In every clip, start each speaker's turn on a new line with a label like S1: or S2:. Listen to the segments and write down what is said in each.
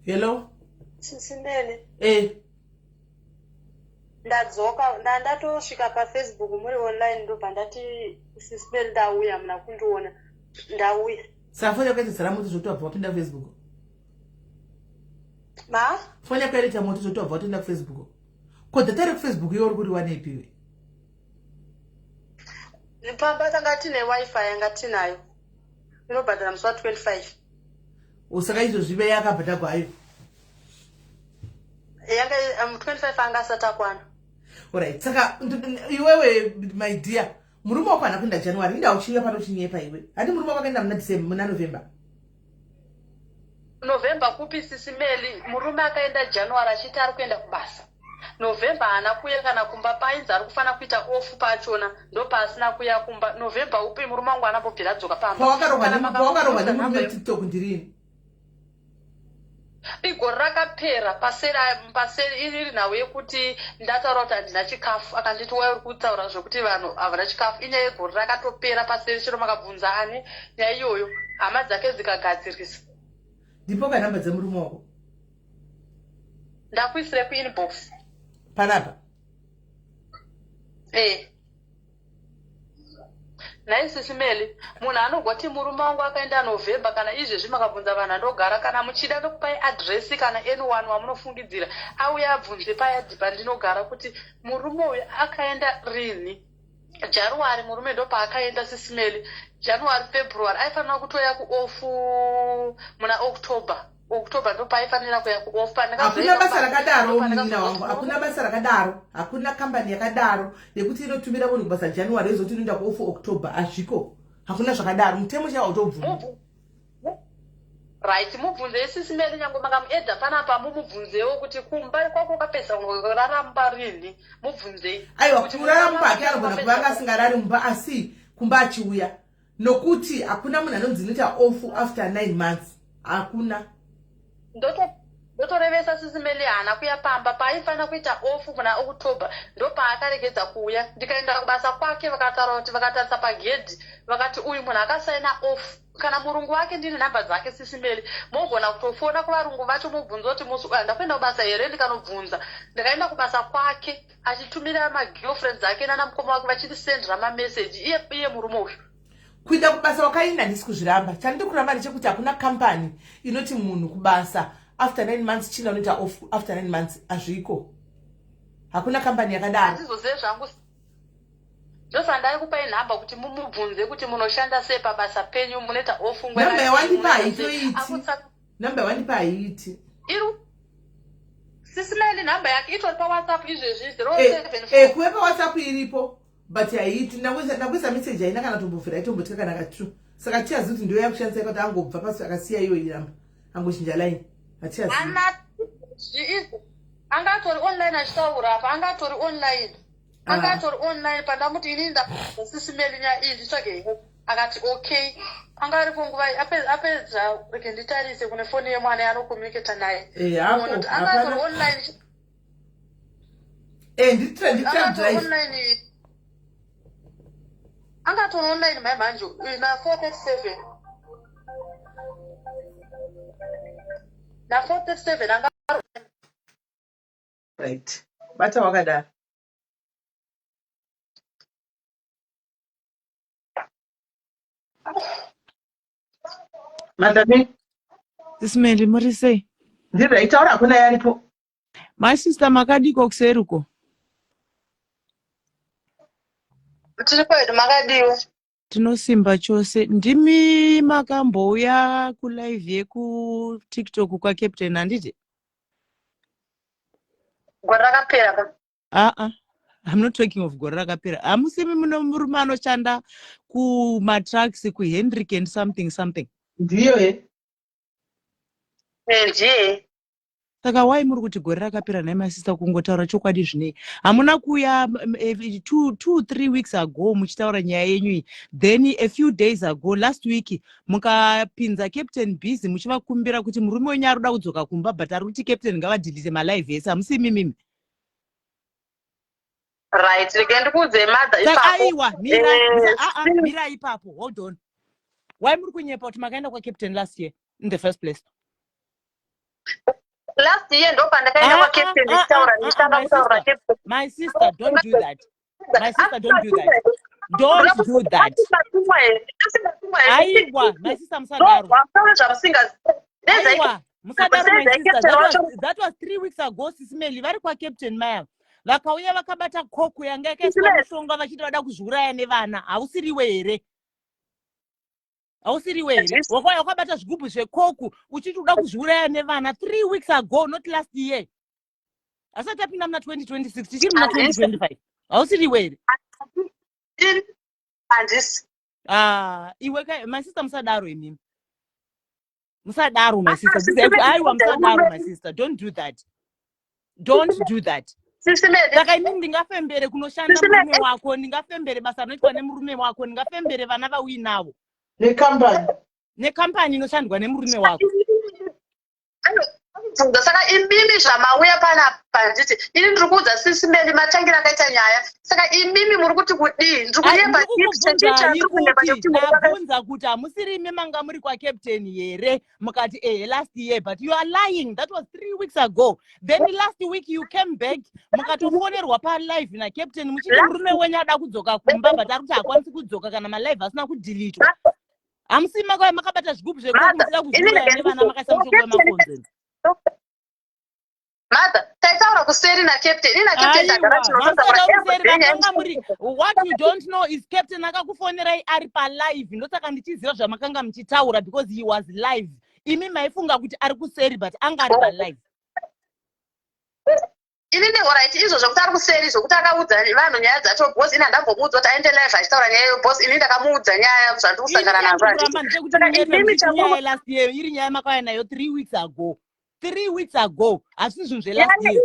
S1: Hello.
S2: Sisi Mele.
S1: Eh.
S2: Ndadzoka ndatosvika paFacebook muri online ndobva ndati Sisi Mele ndauya muna kundiona ndauya.
S1: Saka foni yako yaita moto zvekuti wabva wapinda Facebook.
S2: Ma?
S1: Foni yako yaita moto zvekuti wabva watoenda kuFacebook. Ko data rekuFacebook iwe uri kuriwanepi iwe?
S2: Pamba tanga tine wifi yanga tinayo. Inobhadhara musi wa 25.
S1: Saka izvozvi ve yakabhadhagwa ayo?
S2: Yanga 25 anga asati akwana.
S1: Alright, saka iwewe my dear, murume wako haana kuenda January, inda uchiuya pano uchinyepa iwe. Handi murume wako akaenda muna December, muna November.
S2: November kupi sisi Meli, murume akaenda January achiti ari kuenda kubasa. November haana kuuya kana kumba paainzi ari kufanira kuita off pachona ndopaasina kuuya kumba. November upi murume wangu haana kumbobvira adzoka pamba.
S1: Pawakarohwa pawakarohwa nemurume weTikTok ndirini?
S2: Igore rakapera paseri paseri iri nhau yekuti ndataura kuti handina chikafu akanditi wai uri kutaura zvekuti vanhu havana chikafu inyaya yegore rakatopera paseri chero makabvunza ani nyaya iyoyo hama dzake dzikagadzirisa.
S1: Ndipo ka number dzemurume wako.
S2: Ndakuisire kuinbox.
S1: Panapa.
S2: Eh. Nhai sisi Meli, munhu anogoti murume wangu akaenda November kana izvezvi makabvunza vanhu andogara kana muchida ndokupai address kana anyone wamunofungidzira auye abvunze payadhi pandinogara kuti murume uyu akaenda rinhi. January murume ndopaakaenda sisi Meli, January, February aifanira kutoya kuoff muna October. October ndopaaifanira kuya kuoff
S1: Hakuna basa rakadaro munin'ina wangu, hakuna basa rakadaro, hakuna kambani yakadaro yekuti inotumira munhu kubasa January yozoti inoenda kuoff October. Hazviko, hakuna zvakadaro, mutemo chaiwo hautobvumi.
S2: Right, mubvunzei sisi Mary nyange makamuedha panapa mumubvunzewo kuti kumba kwako wakapedza kurara mumba rinhi mubvunzei.
S1: Aiwa, kurara mumba hake anogona kuva anga asingarari mumba asi kumba achiuya nokuti hakuna munhu anonzi inoita off after 9 months hakuna.
S2: Ndotorevesa sisi Meli haana kuya pamba paaifanira kuita off muna October ndopaakaregedza kuuya ndikaenda kubasa kwake vakataura kuti vakatarisa pagedhi vakati uyu munhu akasaina off kana murungu wake ndine nhamba dzake sisi Meli mogona kutofona kuvarungu vacho mobvunza kuti musi uyu ndakuenda kubasa here ndikanobvunza ndikaenda kubasa kwake achitumira magirlfriends ake nana mukoma wake vachindisendera mameseji iye iye murume uyu
S1: Kuenda kubasa wakaenda handisi kuzviramba. Chandiri kuramba ndechekuti hakuna company inoti munhu kubasa after 9 months china unoita off after 9 months hazviko. Hakuna company yakadaro.
S2: Handizozive zvangu ndosandai kupai nhamba kuti mumubvunze kuti munoshanda sei pabasa penyu munoita off
S1: nguva Namba yawandipa haitoiti. Namba yawandipa haiiti.
S2: Iri Sisi Meli nhamba yake itori paWhatsApp izvezvi 074.
S1: Eh, kuve paWhatsApp iripo but haiiti. Ndakuisa message haina kana tombobvira itombotya kana katu. Saka tichazivi kuti ndiyo yakushandisa kuti angobva pasi akasiya iyo iramba. Angochinja line. Hatichazivi.
S2: Ana anga atori online achitaura apa anga atori online. Anga atori online pandamuti ini ndasisi Meli nyaya iyi nditsvage help. Akati okay. Anga aripo nguva iyi apedza rege nditarise kune foni yemwana yaanocommunicata naye.
S1: Eh, hapo.
S2: Munhu anga atori online.
S1: Eh, nditira nditira drive.
S2: Online. Anga atori online mai manje na 437. Na 437 anga
S1: Right. Bata wakadaro. Madame.
S3: Sisi Meli, muri sei?
S1: Ndiri right, taura hakuna yaripo.
S3: My sister makadiko kuseri uko?
S2: Tiri kwedu makadiwo.
S3: Tinosimba chose. Ndimi makambouya kulive yekuTikTok kwaCaptain handiti?
S2: Gore rakapera ka.
S3: Aa, I'm not talking of gore rakapera. Hamusimi muno murume anoshanda kumatrucks kuHendrick and something something.
S1: Ndiyo he.
S2: Eh, ndiye.
S3: Saka why muri kuti gore rakapera nhai my sister kungotaura chokwadi zvinei? Hamuna kuuya 2 3 weeks ago muchitaura nyaya yenyu iyi. Then a few days ago last week mukapinza Captain busy muchivakumbira kuti murume wenyu ari kuda kudzoka kumba but ari kuti Captain ngavadelete malive ese. Hamusi imimi?
S2: Right, rega ndikuudze mother
S3: Saka
S2: ipapo.
S3: aiwa mira
S2: Eh,
S3: aa mira ipapo hold on. Why muri kunyepa kuti makaenda kwaCaptain last year in the first place?
S2: Last year ndo pandakaenda
S3: Ah,
S2: kwacaptain
S3: ah, ah,
S2: ndichitaura
S3: ah, ah,
S2: ndichitanga
S3: my
S2: kutaura
S3: sister.
S2: captain.
S3: My sister, don't do that. My sister, don't do that. Don't do that. Aiwa, my sister, musadaro. Aiwa, musadaro, my sister. That was 3 weeks ago. Sisi Meli vari kwacaptain maya vakauya vakabata koko yanga yakaiswa mushonga vachiti vada kuzviuraya nevana. Hausiriwe here? Hausiriwe here? Wakauya wakabata zvigubhu zvekoku uchiti uda kuzviuraya nevana 3 weeks ago, not last year. Asati apinda muna 2026, tichiri muna 2025. Hausiriwe here?
S2: Handisi.
S3: Ah, iwe ka, my sister, musadaro imimi, musadaro, my sister. Aiwa, musadaro, my sister. Don't do that, don't do that. Saka inini ndingafembere kunoshanda murume wako? Ndingafembere basa rinoitwa nemurume wako? Ndingafembere vana vauinavo?
S1: Nekambani.
S3: Nekambani inoshandwa nemurume wako?
S2: Bvunza. Saka imimi zvamauya panapa, handiti ini ndiri kuudza Sisi Meli matangira akaita nyaya. Saka imimi muri kuti kudii? Ndiri kunyepa?
S3: Ndiri kukubvunzai kuti ndabvunza kuti hamusiri imi manga muri kwacaptain here? Mukati ehe, last year. But you are lying. That was 3 weeks ago. Then last week you came back mukatofonerwa palive nacaptain muchiti murume wenyu ada kudzoka kumba, but ari kuti haakwanisi kudzoka kana malive asina kudhilitwa. Hamusi makauya makabata zvigubhu zvekuti muchida kuzviuraya nevana, makaisa mushonga wemakonzeni?
S2: Mother, taitaura kuseri nacaptain. Ini nacaptain tagara
S3: tinototaura vakanga muri. What you don't know is captain akakufonerai ari palive. Ndosaka ndichiziva zvamakanga muchitaura, because he was live. Imi maifunga kuti ari kuseri, but anga ari palive.
S2: Inini, alright, izvo zvokuti ari kuseri, zvokuti akaudza vanhu nyaya dzacho, because ini handambomuudza kuti aende live achitaura nyaya iyo, because ini ndakamuudza nyaya zvandiri kusangana nazvo.
S3: Handiti last year iri nyaya makauya nayo 3 weeks ago? 3 weeks ago, hazvisi zvinhu zvelast year.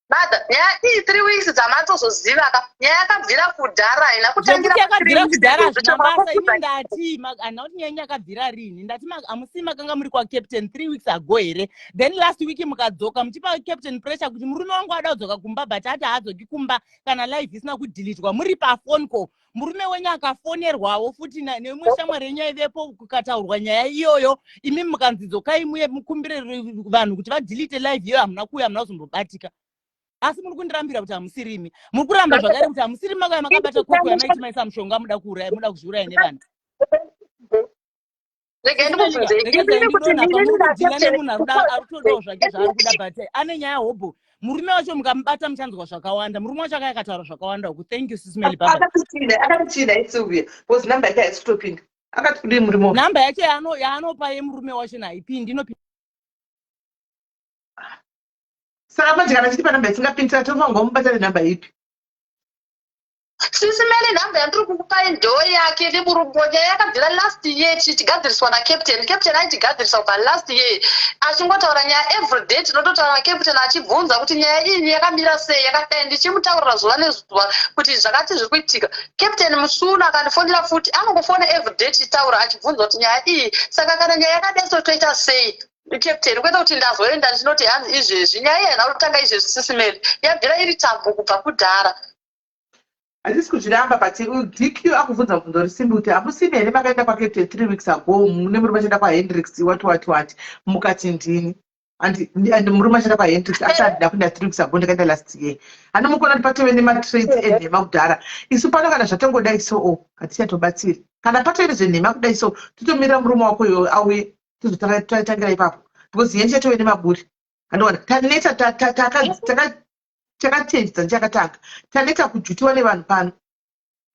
S2: Mother, nyaya iyi 3 weeks dzamatozoziva ka, nyaya yakabvira kudhara, haina kutangira.
S3: Zvekuti yakabvira kudhara hazvina basa. Ini ndati handina kuti nyaya yakabvira rini. Ndati hamusi makanga muri kwacaptain 3 weeks ago here? Then last week mukadzoka muchipa captain pressure kuti murume wangu ada kudzoka kumba, but ati haadzoki kumba kana live isina kudhilitwa. Muri pafone call, murume wenyu akafonerwawo futi neimwe shamwari yenyu aivepo, kukataurwa nyaya iyoyo. Imi mukanzi dzokai muye mukumbire vanhu kuti vadhilite live iyoyo. Hamuna kuuya, hamuna kuzombobatika. Asi muri kundirambira kuti hamusirimi. Muri kuramba zvakare kuti hamusiri makauya makabata koko yamaiti maisa mushonga, muda kuuraya, muda kuzviuraya nevana.
S2: Regai ndikubvunzei
S3: Regedzai
S2: imimi kuti
S3: ndidonha
S2: ndini
S3: pamuri kudhila
S2: nacaptain.
S3: nemunhu ari kutodawo zvake zvaari kuda, but ane nyaya hobho. Murume wacho mukamubata muchanzwa zvakawanda. Murume wacho akaya akataura zvakawanda uku. Thank you, Sisi Meli. Baba.
S1: Akatichida, akatichida iSylvia, because namba yake haisi kutopinda. Akati kudii murume wacho?
S3: Namba yacho yaanopa yemurume wacho naipindi inopinda.
S1: Saka manje kana chitipa namba isingapindi, saka tofanirwa mubata nenhamba ipi?
S2: Sisi Meli, nhamba yandiri kukupai ndo yake nemurume. Nyaya yakabvira last year tichigadziriswa nacaptain. Captain aitigadzirisa kubva last year, achingotaura nyaya every day. Tinototaura nacaptain achibvunza kuti nyaya iyi yakamira sei, yakadai, ndichimutaurira zuva nezuva kuti zvakati zviri kuitika. Captain musi uno akandifonera futi, anongofona every day tichitaura, achibvunza kuti nyaya iyi, saka kana nyaya yakadai so toita sei, captain? Kwete kuti ndazoenda ndinoti hanzi izvezvi. Nyaya iyi haina kutanga izvezvi, Sisi Meli. Yabvira iri tambo kubva kudhara.
S1: Handisi kuzviramba, but DQ akubvunza mubvunzo uri simbi kuti hamusimi here makaenda kwacaptain 3 weeks ago mune murume achienda kwaHendrix, wati wati wati, mukati ndini and murume achienda kwaHendrix, asi handina kuenda 3 weeks ago, ndakaenda last year. Handi mukuona kuti patove nematraits enhema kudhara? Isu pano kana zvatongodai so o hatichatobatsiri. Kana patove nezvenhema kudai so, totomirira murume wako iyoyo auye, tozotangira ipapo, because yeni chatove nemaburi. Handiona taneta, takatendza chakatanga, taneta kujutiwa nevanhu pano.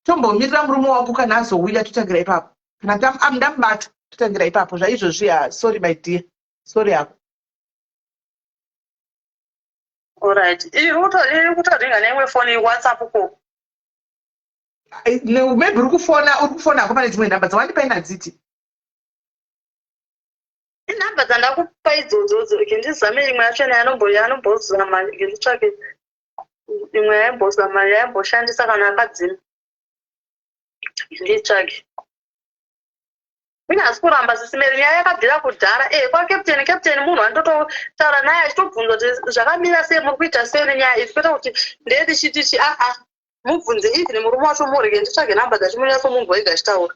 S1: Tombomirira murume wako, kana azouya totangira ipapo. Kana ndamubata totangira ipapo. Zvaizvozvi ha, sorry my dear, sorry hako.
S2: Alright, iri kutoringa neimwe foni, WhatsApp ko.
S1: Maybe uri kufona, uri kufona hako pane dzimwe nhamba dzawandipa inadziti.
S2: Inhamba dzandakupa idzodzo. Ke ndizame imwe yacho yaanombozama, ke nditsvake imwe yaimbozama, yaimboshandisa kana akadzima, nditsvake. Ini hasi kuramba, Sisi Meli. Nyaya yakabvira kudhara e kwacaptain. Captain munhu anototaura naye achitobvunza kuti zvakamira sei, muri kuita sei nenyaya iyi, kwete kuti ndeyetichitichi. Aa, mubvunze even murume wacho. Murege nditsvage nhamba dzacho, munyatsomunzwa ega achitaura.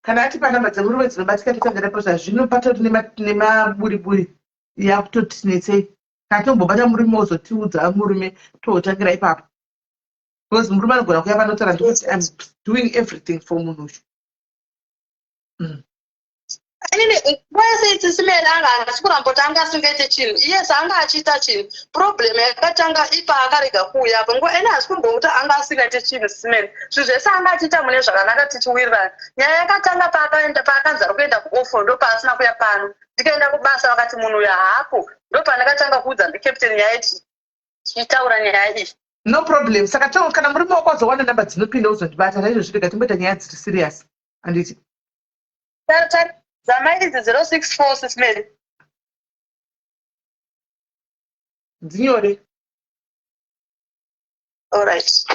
S1: Kana atipa namba dzemurume dzinobatika totangira ipapo. Zvazvino patori nemaburiburi yakutotinetsei. Kana tombobata murume wozotiudza murume totangira ipapo. Because murume anogona kuuya panotaura ndikuti I'm doing everything for munhu uyu.
S2: Inini kwese tsisimeni anga angasi kuramba kuti anga asingaite chinhu. Yes, anga achiita chinhu. Problem yakatanga ipa akarega kuuya apo. Nguva ene hasi kumbokuti anga asingaite chinhu sisimeni. Zvinhu zvese anga achiita mune zvakanaka tichiwirirana. Nyaya yakatanga paakaenda paakanzi ari kuenda kuoff ndo paasina kuya pano. Ndikaenda kubasa vakati munhu uyu haapo. Ndo pandakatanga kuudza ndicaptain nyaya tichitaura nyaya iyi.
S1: No problem. Saka to kana murume wako azowana namba dzinopinda uzondibata naizvozvo rega timboita nyaya dziri serious. Handiti?
S2: Zamai idzi 064 sisimeni.
S1: Dzinyore.
S2: Alright.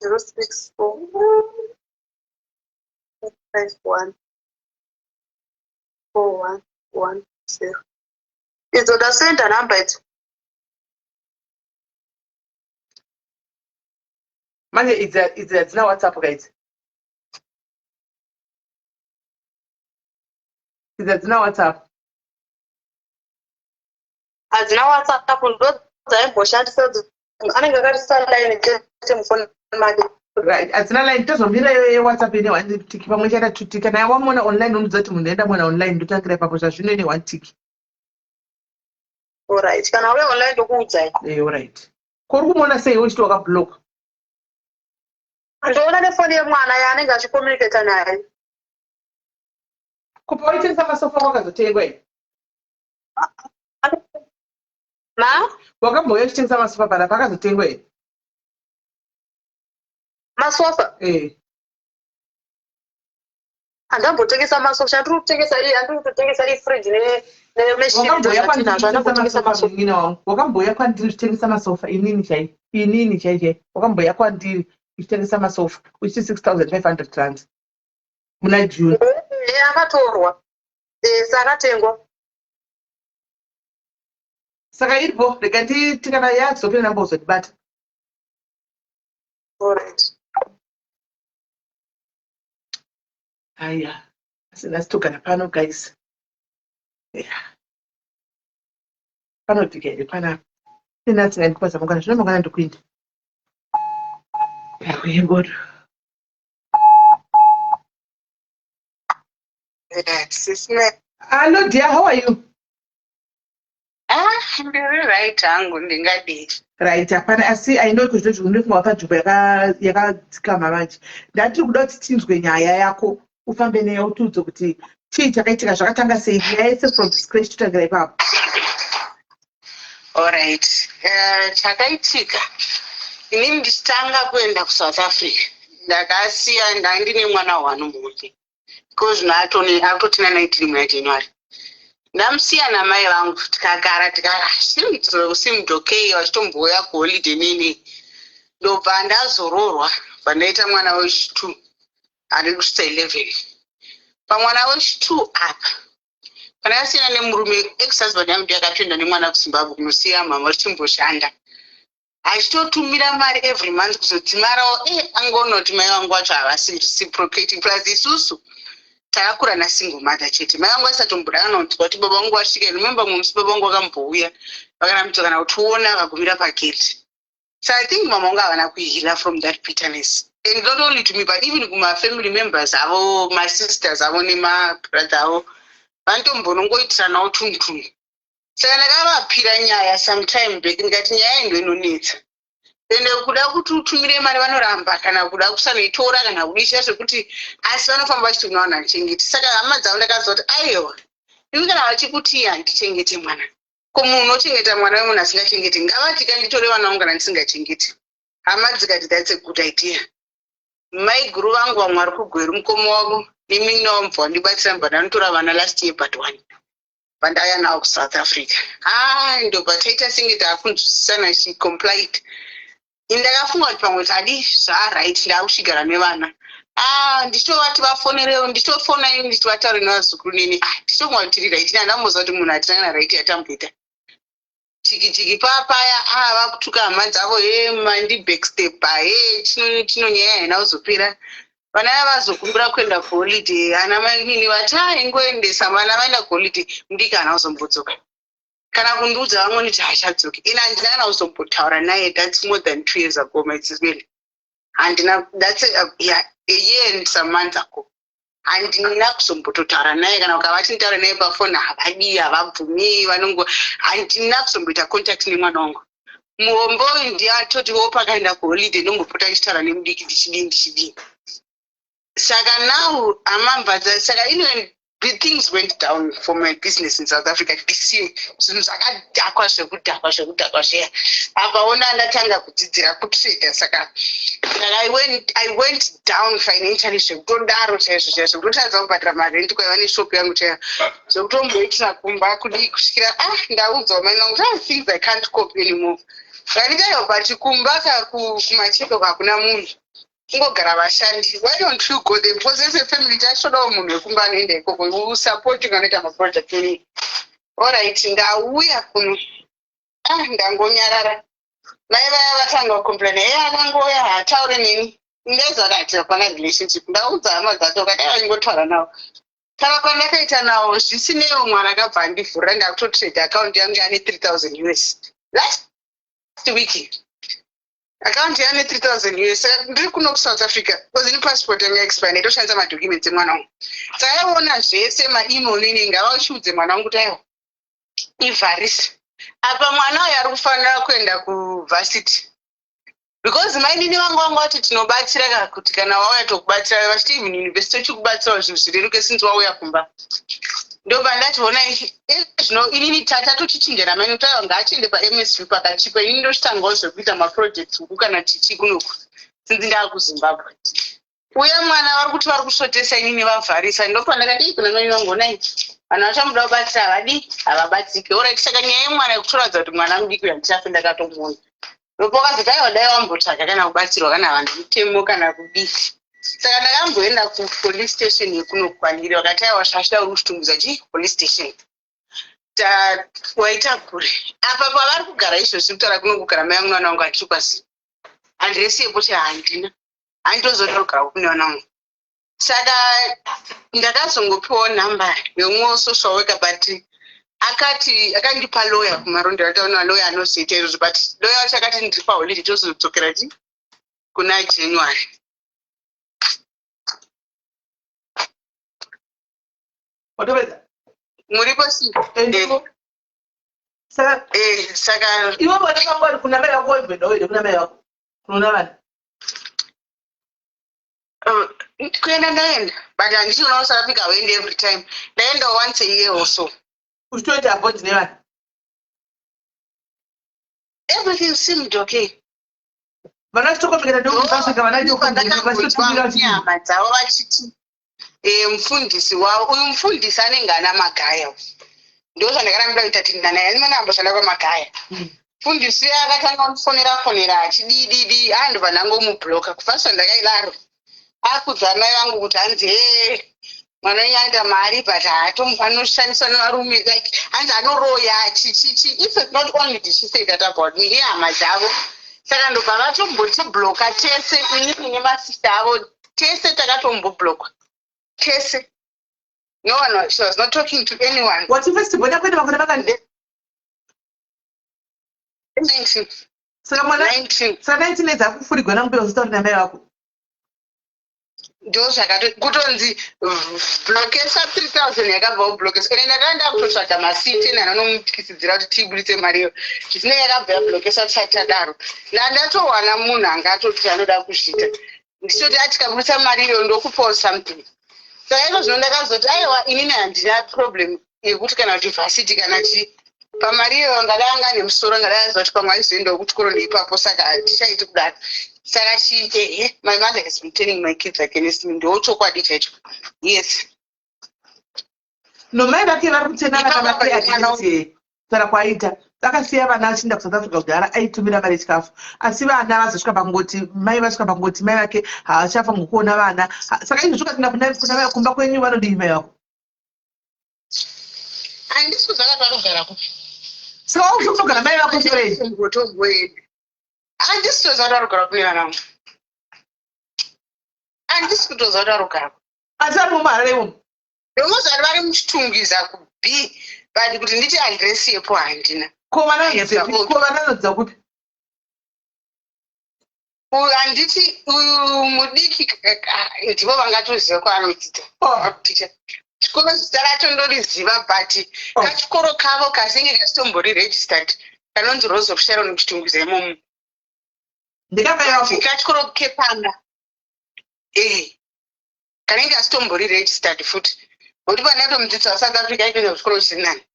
S2: 064 51 4110. Idzo ndasenda nhamba idzo.
S1: Manje idzi idzi hadzina WhatsApp ka idzi. Idzi hadzina WhatsApp.
S2: Hadzina WhatsApp, ndo dzaimboshandisa, anenge akarisa line chete mufoni make.
S1: Right, hadzina line. Tozomira iyoyo yeWhatsApp ine one tick, pamwe chaita two tick. Kana wamuona online unoudza kuti munhu enda muona online, ndotangira ipapo. Zvazvino ine one tick.
S2: Alright, kana uya online ndokuudzai.
S1: Eh, alright. Ko uri kumuona sei uchiti wakablock?
S2: Ndoona nefoni yemwana yaanenge achicommunicata naye.
S1: Ko pawaitengesa masofa wakazotengwa here?
S2: Ma?
S1: Wakambouya uchitengesa masofa panapa, akazotengwa here?
S2: Masofa?
S1: Eh.
S2: Handambotengesa masofa. Chandiri kutengesa iyi, handiri kutotengesa ifridge nemachine.
S1: Wakambouya kwandiri
S2: Zvatinazvo,
S1: uchitengesa
S2: handambotengesa
S1: masofa
S2: masofa.
S1: Munin'ina wangu, wakambouya kwandiri uchitengesa masofa inini chai, inini chai chai. Wakambouya kwandiri uchitengesa masofa uchiti 6500 rands muna June.
S2: Eh, akatorwa. Eh, sakatengwa.
S1: Saka iripo, rega nditi kana yazopinda namba uzondibata.
S2: Alright.
S1: Aya, asi nhasi togara pano guys. Yeah, panobvika here panapa? Inatsi ngandikupa zamangwana, zvino mangwana ndikuinda yakuyengodo.
S4: Sisime.
S1: Hello dear, how are you?
S4: Ah, ndiri right hangu, ndingadii?
S1: Right, hapana. Asi I know kuti zvino ndinofunga panzvimbo yakadzikama manje. Ndatiri kuda kuti tinzwe nyaya yako, ufambe neyo, utiudze kuti chii chakaitika, zvakatanga sei, nyaya yese from scratch, totangira ipapo.
S4: Alright. Chakaitika, inini ndichitanga kuenda kuSouth Africa, ndakasiya ndandine mwana one muhombe, because zvino atotina 19 muna January. Ndamusiya namai vangu, tikagara tikara, seemed okay, vachitombouya kuholiday nini. Ndobva ndazororwa, bva ndaita mwana wechi2 ari kusvitsa 11. Pamwana wechi2 apa, pandakasiyana nemurume, ex husband yangu ndiyo akatoenda nemwana kuZimbabwe kunosiya mama richimboshanda, achitotumira mari every month kuzodzimarawo. E, angonoti mai vangu vacho havasi reciprocating. Plus isusu takakura nasingle mother chete. Mai vangu vaisatombodana kuti kuti baba vangu vasvika. Remember mumwe musi baba vangu vakambouya, vakanamutsa kana kutiona, vakagumira pagate. So I think mama vangu havana kuheala from that bitterness, and not only to me but even kumafamily members avo, masisters avo nemabrother avo, vanotombonongoitiranawo tunhu tunhu. Saka ndakavapira nyaya sometime back, ndikati nyaya iyi ndo inonetsa, ende kuda kuti utumire mari vanoramba, kana kuda kusanoitora, kana kudisha zvekuti, asi vanofamba vachiti una vanhu handichengeti. Saka hama dzavo ndakaziva kuti aiwa, imi kana vachikuti handichengete mwana, ko munhu unochengeta mwana wemunhu asingachengeti? Ngavati kanditore vana vangu kana ndisingachengeti. Hama dzikati that's a good idea. Maiguru vangu vamwe vari kuGweru, mukoma wavo nemunin'ina wavo mubva wandibatsira, mubva ndanotora vana last year but one, vandauya navo kuSouth Africa. Ha, ndobva taita senge taakunzwisisana. She complied. Ndakafunga kuti pamwe tadi zvaright, ndaakuchigara nevana. Ah, ndichitovati vafonerewo, ndichitofona ini ndichivataure nevazukuru neni. Ah, ndichitonga kuti tiri right. Handamboziva kuti munhu hatina kana right yatamboita. Chiki chiki papaya ava kutuka hama dzavo, he mandi backstep, he chino chino, nyaya haina kuzopera. Vana vaya vazokumbira kuenda kuholiday, ana mainini vati aingoendesa vana vaenda kuholiday. Mudiki haana kuzombodzoka kana kundiudza vamwe kuti haachadzoki. Ini handina kana kuzombotaura naye. That's more than 2 years ago, my sisweli. Handina, that's yeah, a year and some months ago. Handina kuzombototaura naye. Kana ukavati nditaure naye pafoni, havadi, havabvumi, vanongo. Handina kuzomboita contact nemwana wangu. Muhombo uyu ndiye atotiwo pakaenda kuholiday, ndombopota ndichitaura nemudiki, ndichidii, ndichidii. Saka now amambadza. Saka ino the things went down for my business in South Africa this year. Zvinhu zvakadhakwa, zvekudhakwa, zvekudhakwa zviya. Apaona ndatanga kudzidzira kutrader, saka I went down financially zvekutodaro chaizvo chaizvo, kutotadza kubhadhara marenti kwaiva neshop yangu chaiyo, zvekutomboitira kumba kudii, kusvikira ah ndaudzwa mai vangu kuti ah, things I can't cope anymore. Ndikaiwa, but kumba kumacheko hakuna munhu, kungogara vashandi. Why don't you go there? Because as a family tachodawo munhu wekumba anoenda ikoko, supporting anoita maproject nei. Alright, ndauya kuno, ah, ndangonyarara. Mai vaya vatanga kucomplaina, e akangouya haataure neni. Ndezvakati hapana relationship. Ndaudza hama dzacho, kadai vaingotaura navo. Saka kwandakaita nawo zvisineiwo, mwana akabva andivhurira. Ndakutotrade, account yangu yane 3000 US last week. Account yane 3000 US. Saka ndiri kuno kuSouth Africa because ini passport yangu yaexpire, ndaitoshandisa madocuments emwana wangu. Saka aiona zvese maemail nini, ngavachiudze mwana wangu kuti aiwa, ivharise apa. Mwana uyu ari kufanira kuenda kuvarsity because mainini vangu vangu vati tinobatsira ka kuti kana wauya tokubatsira, vachiti even university tochikubatsirawo, zvinhu zvireruke since wauya kumba. Ndobva ndati ona zvino inini tata tochichinjana maini kuti aiwa, ngaachiende paMSU pakachipa. Inini ndochitangawo zvekuita maprojects uku kana chichi kunoku since ndaakuZimbabwe. Uya mwana vari kuti vari kusvotesa, inini vavharisa. Ndopa ndakadii kuna mai vangu, onai vanhu vachamuda kubatsira, havadi, havabatsiki. Alright, saka nyaya yemwana yekutoratidza kuti mwana mudiki uyu handichafe ndakatomuona. Ndopakazoti aiwa, dai wambotsvaga kana kubatsirwa kana vanhu mutemo kana kudii. Saka ndakamboenda kupolice station yekunokwandiri, vakati aiwa, zvachida uri kuchitungudza chi police station waita kure apa pavari kugara izvozvi. Kutaura kuno kugara mai vangu nevana vangu hatiri kwasi address yekuti handina, handitozoda kugara kune vana vangu. Saka ndakazongopiwawo nhamba yeumwe social worker, but akati akandipa lawyer kuMarondera. Taona lawyer anozoita izvozvo, but lawyer wacho akati ndiri paholiday, tozodzokera ti kuna January.
S1: Watopedza?
S4: Muripo si?
S1: Saka
S4: Saka
S1: iwe vana vangu vari kuna mai vako, waibvedawo here kuna mai vako kunoona vana?
S4: Kuenda ndaenda, but handichiona South Africa hauendi every time. Ndaenda once a year or so.
S1: Uchitoita bond nevana?
S4: Everything seemed okay.
S1: Vana vachitokomekera nekuAfrica, vana vachitokumbira vachiti
S4: Nyama dzavo vachiti mufundisi wavo uyu, mufundisi anenge ana Magaya. Ndo zvandakarambira kuita tinda naye animanamboshanda kwaMagaya. Mufundisi uyo akatanga kundifonera fonera achidididi, andobva ndangomubloka. Kubva zvandakaidaro, akudza mai vangu kuti hanzi, he, mwana wenyu aita mari, but anoshandiswa nevarume, like hanzi anoroya, chichichi. If it's not only did she say that about me, nehama dzavo. Saka ndobva vatombotibloka tese, inini nemasista avo tese takatomboblockwa tese. No one was, she was not talking to anyone.
S1: Wati first born yako ine makore makani?
S4: 19.
S1: Saka mwana
S4: 19.
S1: Saka 19 years akufurigwa nambuya usitauri namai vako?
S4: Ndo zvakato kutonzi blokesa 3000 yakabva kublokesa. Ende ndakanga ndakutotsvaga masiti anonomutyisidzira kuti tiibuditse mari iyo. Zvisinei, yakabva yablokesa tisati tadaro. Ndandatowana munhu anga atoti anoda kuzviita, ndichitoti atikabudisa mari iyo ndokupawo something. Saka iko zvino ndakazoti aiwa, inini handina problem yekuti kana kuti varsity kana chi pamari iyoyo. Ngadai anga nemusoro, ngadai aziva kuti pamwe aizoendawo kuchikoro neipapo. Saka handichaiti kudaro. Saka chi ehe, my mother has been turning my kids against me. Ndo chokwadi chaicho, yes.
S1: No, mai vake vari kutena vana
S4: Ipapo
S1: vake
S4: mwana
S1: against kutaura kwaaita. Akasiya vana achienda kuSouth Africa kudhara, aitumira mari yechikafu, asi vana vazosvika pakungoti mai vasvika pakungoti mai vake havachafa ngokuona vana. Saka izvo zvikatinda kuna kumba kwenyu, vanodii mai vako?
S4: Handisi kuziva kati vari kugara kupi.
S1: Saka wakuzokunogara mai vako sorei?
S4: Ngotomboenda. Handisi kutoziva kuti arikugara kune vana vangu. Handisi kutoziva kuti arikugara.
S1: Asi vari muMharare imomo?
S4: Ndomuziva kuti vari muChitungwiza kuB, but kuti nditi address yepo handina.
S1: Ko vana ko vana vanodza kupi?
S4: Uyu handiti uyu mudiki ndivo vangatoziva kwaanodzidza.
S1: Oh.
S4: Ticha. Chikoro zita racho ndoriziva but
S1: Oh.
S4: kachikoro kavo kasinge kasitombori registered kanonzi Rose of Sharon muChitungwiza imomo.
S1: Ndikamai vako.
S4: Kachikoro kepamba. Eh. Kanenge kasitombori registered futi. Ngokuti pandatomudzidzisa kuSouth Africa aitoenda kuchikoro chisiri nani.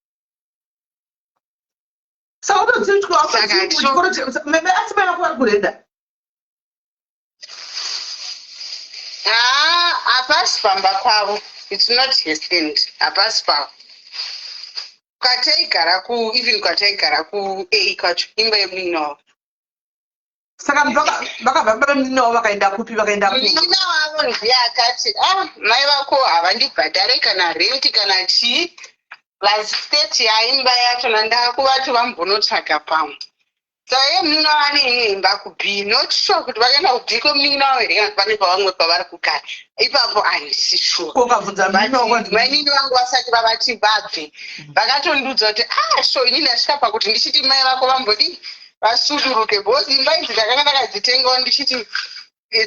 S1: Saka utodzidzwa
S4: Saka
S1: chikoro meme asi mai vako vari kurenda.
S4: Haa, hapasi pamba pavo. It's not his stand. Hapasi pavo. Kwataigara ku even kwataigara ku A kwacho imba yemunin'ina wavo.
S1: Saka vakabva baba munin'ina wavo vakaenda kupi vakaenda ku?
S4: Munin'ina wavo ndiye akati ah mai vako havandibhadhare kana rent kana chii plus state yaimba yachona ndakuvati vambonotsvaga pamwe. Saka iye munin'ina wavo ane imwe imba kuB. Not sure kuti vakaenda kuB kwemunin'ina wavo here kana kuti pane pavamwe pavari kugara. Ipapo handisi sure.
S1: Ko ukabvunza munin'ina wako
S4: But mainini vangu vasati vavati vabve vakatondiudza kuti ah so ini ndasvika pakuti ndichiti mai vako vambodii vasuduruke because imba idzi ndakanga ndakadzitengawo ndichiti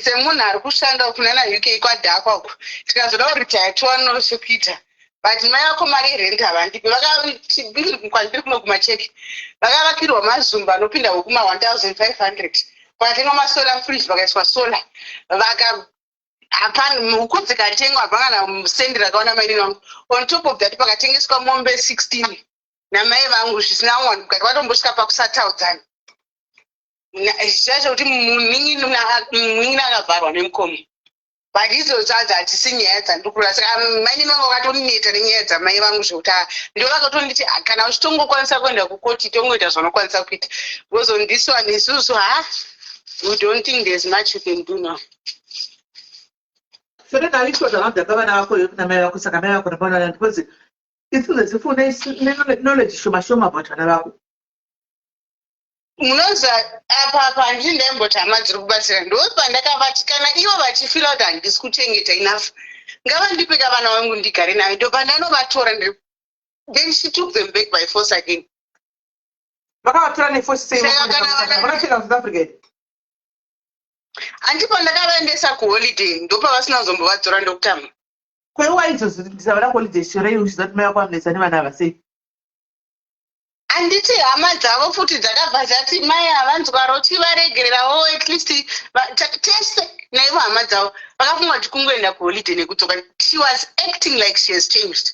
S4: semunhu ari kushanda kunana UK kwadhakwa uku tikazoda kuritaya tiwanewo chekuita but mai vako mari yerent havandipi vakati kwandiri kuno kumacheki vakavakirwa mazumba anopinda hukuma 1500 pakatengwa masolar fridge vakaiswa solar vaka hapana huku dzikatengwa hapana kana sendi rakaona mainini vangu. On top of that pakatengeswa mombe 16 namai vangu zvisina kuwanikwa kati vatombosvika pakusataudzana zviya zvekuti munin'ina akavharwa nemukoma but idzodzo hadzi hadzisi nyaya dzandiri kureva. Saka mainini vangu vakatoneta nenyaya dzamai vangu zvekuti ndo vakatonditi kana uchitongokwanisa kuenda kukoti tongoita zvaunokwanisa kuita because on this one isusu ha we don't think there's much you can do now.
S1: So then aiswa zvakabva vana vako namai vako saka mai vako napana because it seems as if une knowledge shoma shoma about vana vako.
S4: Munoziva apa apa handiti ndaimboti hama dziri kubatsira ndopandakavati kana ivo vachifila kuti handisi kuchengeta enough ngavandipe ka vana vangu ndigare nayo ndopandanovatora then she took them back by force again.
S1: Vakavatora neforce sei?
S4: Saka kana vana-
S1: Vakasvika kuSouth Africa here?
S4: Handipo ndakavaendesa kuholiday ndopavasina kuzombovadzora ndokutama.
S1: Ko waizozoendesa vana kuholiday chero uchiziva kuti mai vako vanonetsa nevana ava sei?
S4: Handiti hama dzavo futi dzakabva dzati mai havanzwaro tivaregererawo at least tese naivo hama dzavo vakafunga kuti kungoenda kuholiday nekudzoka. She was acting like she has changed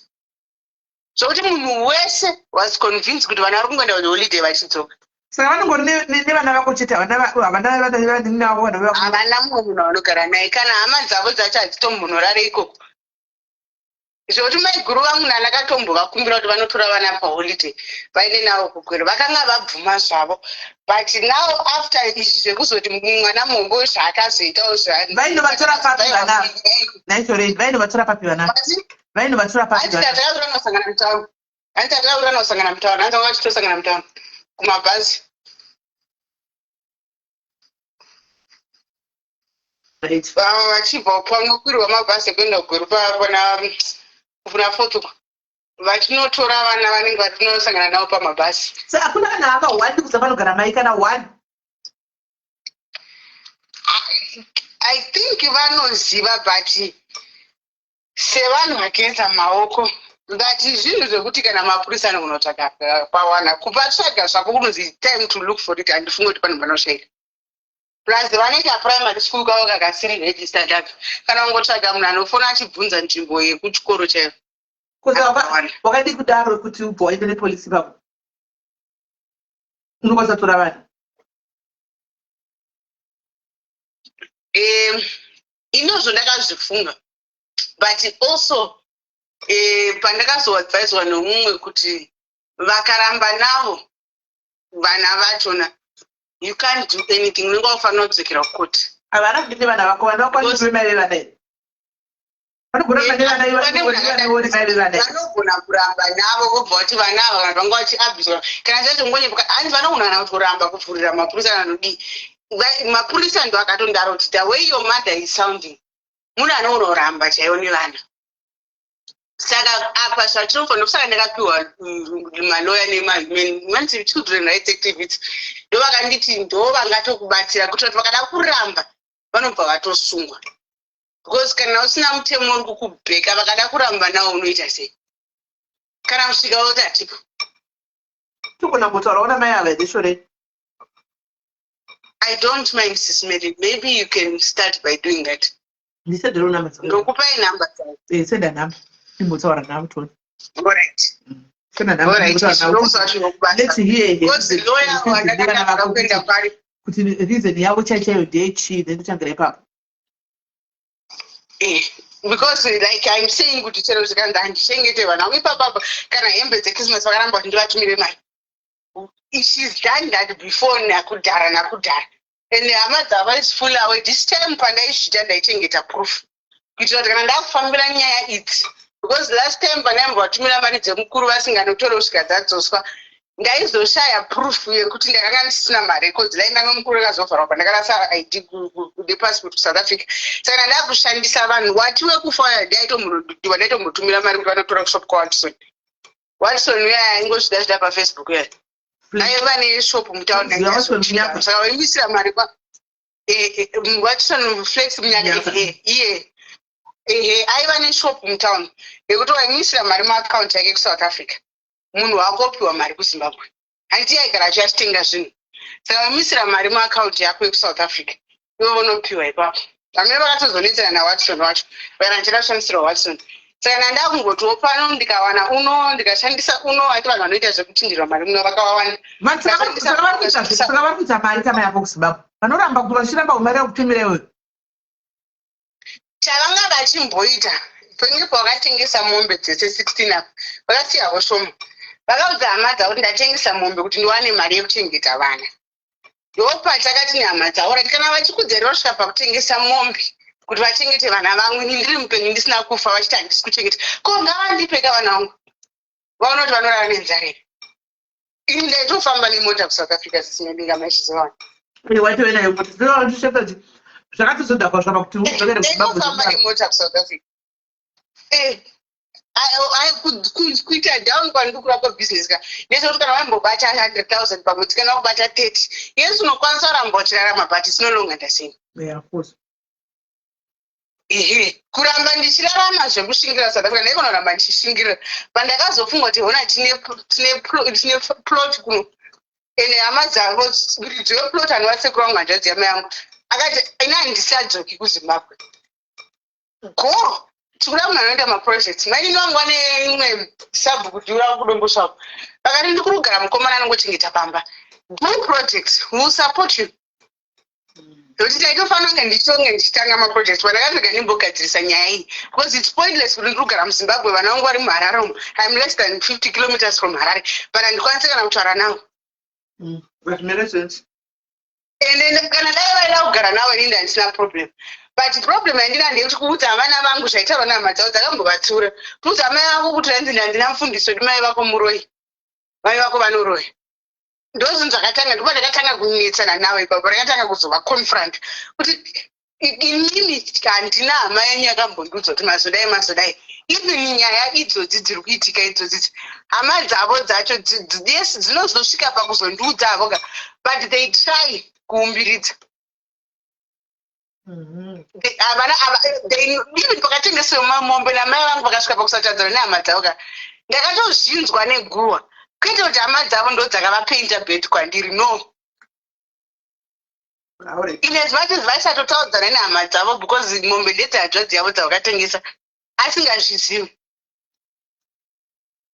S4: zvokuti munhu wese was convinced kuti vana vari kungoenda kuholiday vachidzoka.
S1: Saka vanongori nevana vako chete havana havana vana vako vana vako.
S4: Havana mumwe munhu vanogara naye kana hama dzavo dzacho hadzitombonorare ikoko zvokuti maiguru vangu nandakatombovakumbira kuti vanotora vana paholiday vaende navo kuGweru vakanga vabvuma zvavo but now after izvi zvekuzoti mwana muhombe zvaakazoitawo.
S1: Vainovatora papi vana? Naitorei vainovatora papi vana? Vainovatora papi vana?
S4: Handiti nosangana mutauni, handiti hatakaura nosangana mutauni, hanzi vanga vachitosangana mutauni kumabhazi. Vamwe vachibva panokwirwa mabhazi ekuenda kuGweru pana Fourth uko vachinotora vana vanenge vatinosangana navo pamabhazi.
S1: Saka hakuna kana hama one kuza panogara mai kana one?
S4: I think vanoziva but sevanhu vakaisa maoko but zvinhu zvekuti kana mapurisa anokunotsvaga pawana kupatsvaga zvako kunonzi time to look for it handifungi kuti panhu panoshaika. Plus vanoita primary school kavo kakasiri registered apo kana kungotsvaga munhu anofona achibvunza nzvimbo yekuchikoro chaiyo.
S1: Kuza
S4: Akawana.
S1: Wakadi kudaro kuti ubva waenda nepolisi ipapo unokwanisa kutora vanhu?
S4: Inozvo ndakazvifunga but also pandakazoadviswa nomumwe kuti vakaramba navo vana vachona you can't do anything unenge wafanira kudzokera kukoti.
S1: Havana kudini vana vako, vana vako vachiri mai vevana here? Vanogona nevana.
S4: Vanogona kuramba navo, vobva vati vana ava kana vanga vachiabhuswa kana chacho, hanzi vanogona kana kutoramba kuvhurira mapurisa kana nodii. Mapurisa ndo akatondaro kuti the way your mother is sounding, munhu anogona kuramba chaivo nevana. Saka apa zvatinofanira, kusaka ndakapiwa maloya nemahuman children rights activists, ndo vakanditi ndo vangatokubatsira kuitira kuti vakada kuramba vanobva vatosungwa, because kana usina mutemo uri kukubheka, vakada kuramba nawo unoita sei kana kusvika voti hatipo?
S1: Togona kutaurawo namai ava here, Shoreni?
S4: I don't mind, Sis Mary. Maybe you can start by doing that.
S1: Ndisendero namba dzako.
S4: Ndokupai namba dzavo.
S1: Senda namba, ndimbotaura navo toni.
S4: Alright.
S1: Senda namba.
S4: Alright.
S1: Ndimbotaura navo. Let's hear.
S4: Because lawyer wandakatanga kuenda kwari
S1: kuti reason yavo chaichaiyo ndeyechii, then totangira ipapo.
S4: Because like I'm saying kuti chero zvikanzi handichengete vana vangu ipapapa, kana hembe dzeChristmas vakaramba kuti ndivatumire mari. She's done that before, nakudhara nakudhara, and hama dzavo is full away. This time pandaizviita ndaichengeta proof kuitira kuti kana ndakufambira nyaya idzi, because last time pandaimbovatumira mari dzemukuru vasinganotori kusvika dzadzoswa, ndaizoshaya proof yekuti ndakanga ndisina marecords. Dai ndanga mukuru akazovharwa pandakarasa ID nepassport kuSouth Africa. Saka ndakushandisa vanhu wati wekufa, ndaitombodiwa, ndaitombotumira mari kuti vanotora kushop kwaWatson. Watson uya aingozvida zvida paFacebook uya, aiva neshop mutauni, saka vaimisira mari kwa Watson Flex Munyaka. Iye ehe, aiva neshop mutown yekuti waimisira mari muakaunti yake kuSouth Africa, munhu wakopiwa mari kuZimbabwe. Handiti aigara achiachitenga zvinhu? Saka waimisira mari muakaunti yako yekuSouth Africa, ivo vonopiwa ipapo. Vamene vakatozonetsana naWatson wacho, vakana ndichida kushandisirwa Watson. Saka ndandakungotiwo pano ndikawana uno, ndikashandisa uno, ati vanhu vanoita zvekuchinjirwa mari muno vakawawanda.
S1: Saka vari kuita mari kama yako kuZimbabwe, vanoramba kuti vachiramba mari yakutumira iyoyo?
S4: Chavanga vachimboita, penge pavakatengesa mombe dzese 16 apa, vakasiyavo shoma, vakaudza hama dzavo kuti ndatengesa mombe kuti ndiwane mari yekuchengeta vana. Ndopatakati nehama dzavo rati kana vachikudzerera kusvika pakutengesa mombe kuti vachengete vana vangu, ini ndiri mupenyu ndisina kufa, vachiti handisi kuchengeta, ko ngavandipeka vana vangu, vaona kuti vanorara nenzara here? Ini ndaitofamba nemota kuSouth Africa, sisinodinga maizvizovana.
S1: Watove nayo mota, zvakatozodhakwa zvava kuti udzokere kuZimbabwe.
S4: Ndaitofamba nemota kuSouth Africa. Kuita down kwandiri kurapa business ka ndezvekuti kana vaimbobata 100 000 pamwedzi, kana kubata 30, yes, unokwanisa kuramba uchirarama, but it's no longer the same.
S1: Yeah, of course.
S4: Ehe, kuramba ndichirarama zvekushingirira South Africa, ndaigona kuramba ndichishingirira. Pandakazofunga kuti hona, tine plot kuno, ende hama dzavo muridzi weplot anovasekuru vangu, hanzvadzi yamai yangu, akati ini handisadzoki kuZimbabwe, go tikuda munhu anoita maprojects. Mainini vangu vane imwe sabhuku dhura kuDombosvavo, vakati ndikuri kugara mukomana anongochengeta pamba, do projects, will support you, nokuti taitofanira kunge ndichitonge ndichitanga maprojects. Pandakatega ndimbogadzirisa nyaya iyi, because it's pointless kuti ndiri kugara muZimbabwe, vana vangu vari muHarare umu. I'm less than 50 kilometers from Harare, but handikwanisi kana kutaura navo.
S1: But make sense.
S4: Ende kana dai vaida kugara navo, inini handisina problem, but problem yandina ndeyekuti kuudza vana vangu zvaitaurwa nehama dzavo dzakambovatsiura, kuudza mai vako kuti hanzi handina mufundisi wedu, mai vako muroi, mai vako vanoroya. Ndozvinhu zvakatanga, ndipo ndakatanga kunetsana navo ipapo, ndakatanga kuzova confront kuti inini handina hama yenyu yakambondiudza kuti mazodai mazodai. Even nyaya idzodzi dziri kuitika idzodzi, hama dzavo dzacho yes, dzinozosvika pakuzondiudza havoka, but they try kuumbiridza. Even pakatengesewa mombe namai vangu, vakasvika pakusatadzana nehama dzavo ka, ndakatozvinzwa neguhwa, kwete kuti hama dzavo ndo dzakavapainta bad kwandiri, no. In as much as vaisatotaudzana nehama dzavo, because mombe ndedzehanzvadzi yavo dzavakatengesa asingazvizivi.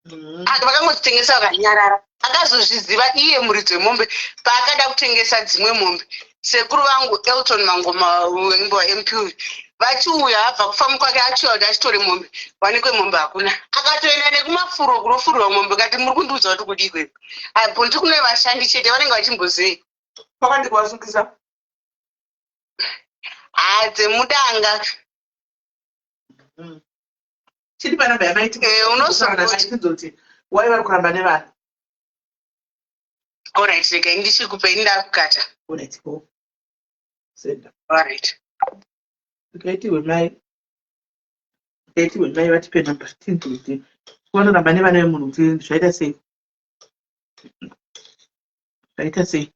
S4: Vakangozvitengesa vakanyarara. Akazozviziva iye muridzi wemombe paakada kutengesa dzimwe mombe. Sekuru vangu Elton Mangoma wembo MP vachiuya abva kufamu kwake, achiuya kuti achitore mombe, wanikwe mombe hakuna. Akatoenda nekumafuro kunofurirwa mombe, kati muri kundiudza kuti kudii kwedu apo ndiri kune vashandi chete vanenge vachimbozei.
S1: Kwakandi kuvasungisa.
S4: Ha, dzemudanga.
S1: Chiri panamba yamai
S4: Eh, unozongoti-
S1: tinzoti wai vari kuramba nevana.
S4: Alright, regai ndichikupei, ndakukata.
S1: Alright, go. Senda.
S4: Alright.
S1: Tikaitiwe mai. Tikaitiwe mai vatipe namba tinzoti vanoramba nevana vemunhu kuti zvaita sei? Zvaita sei?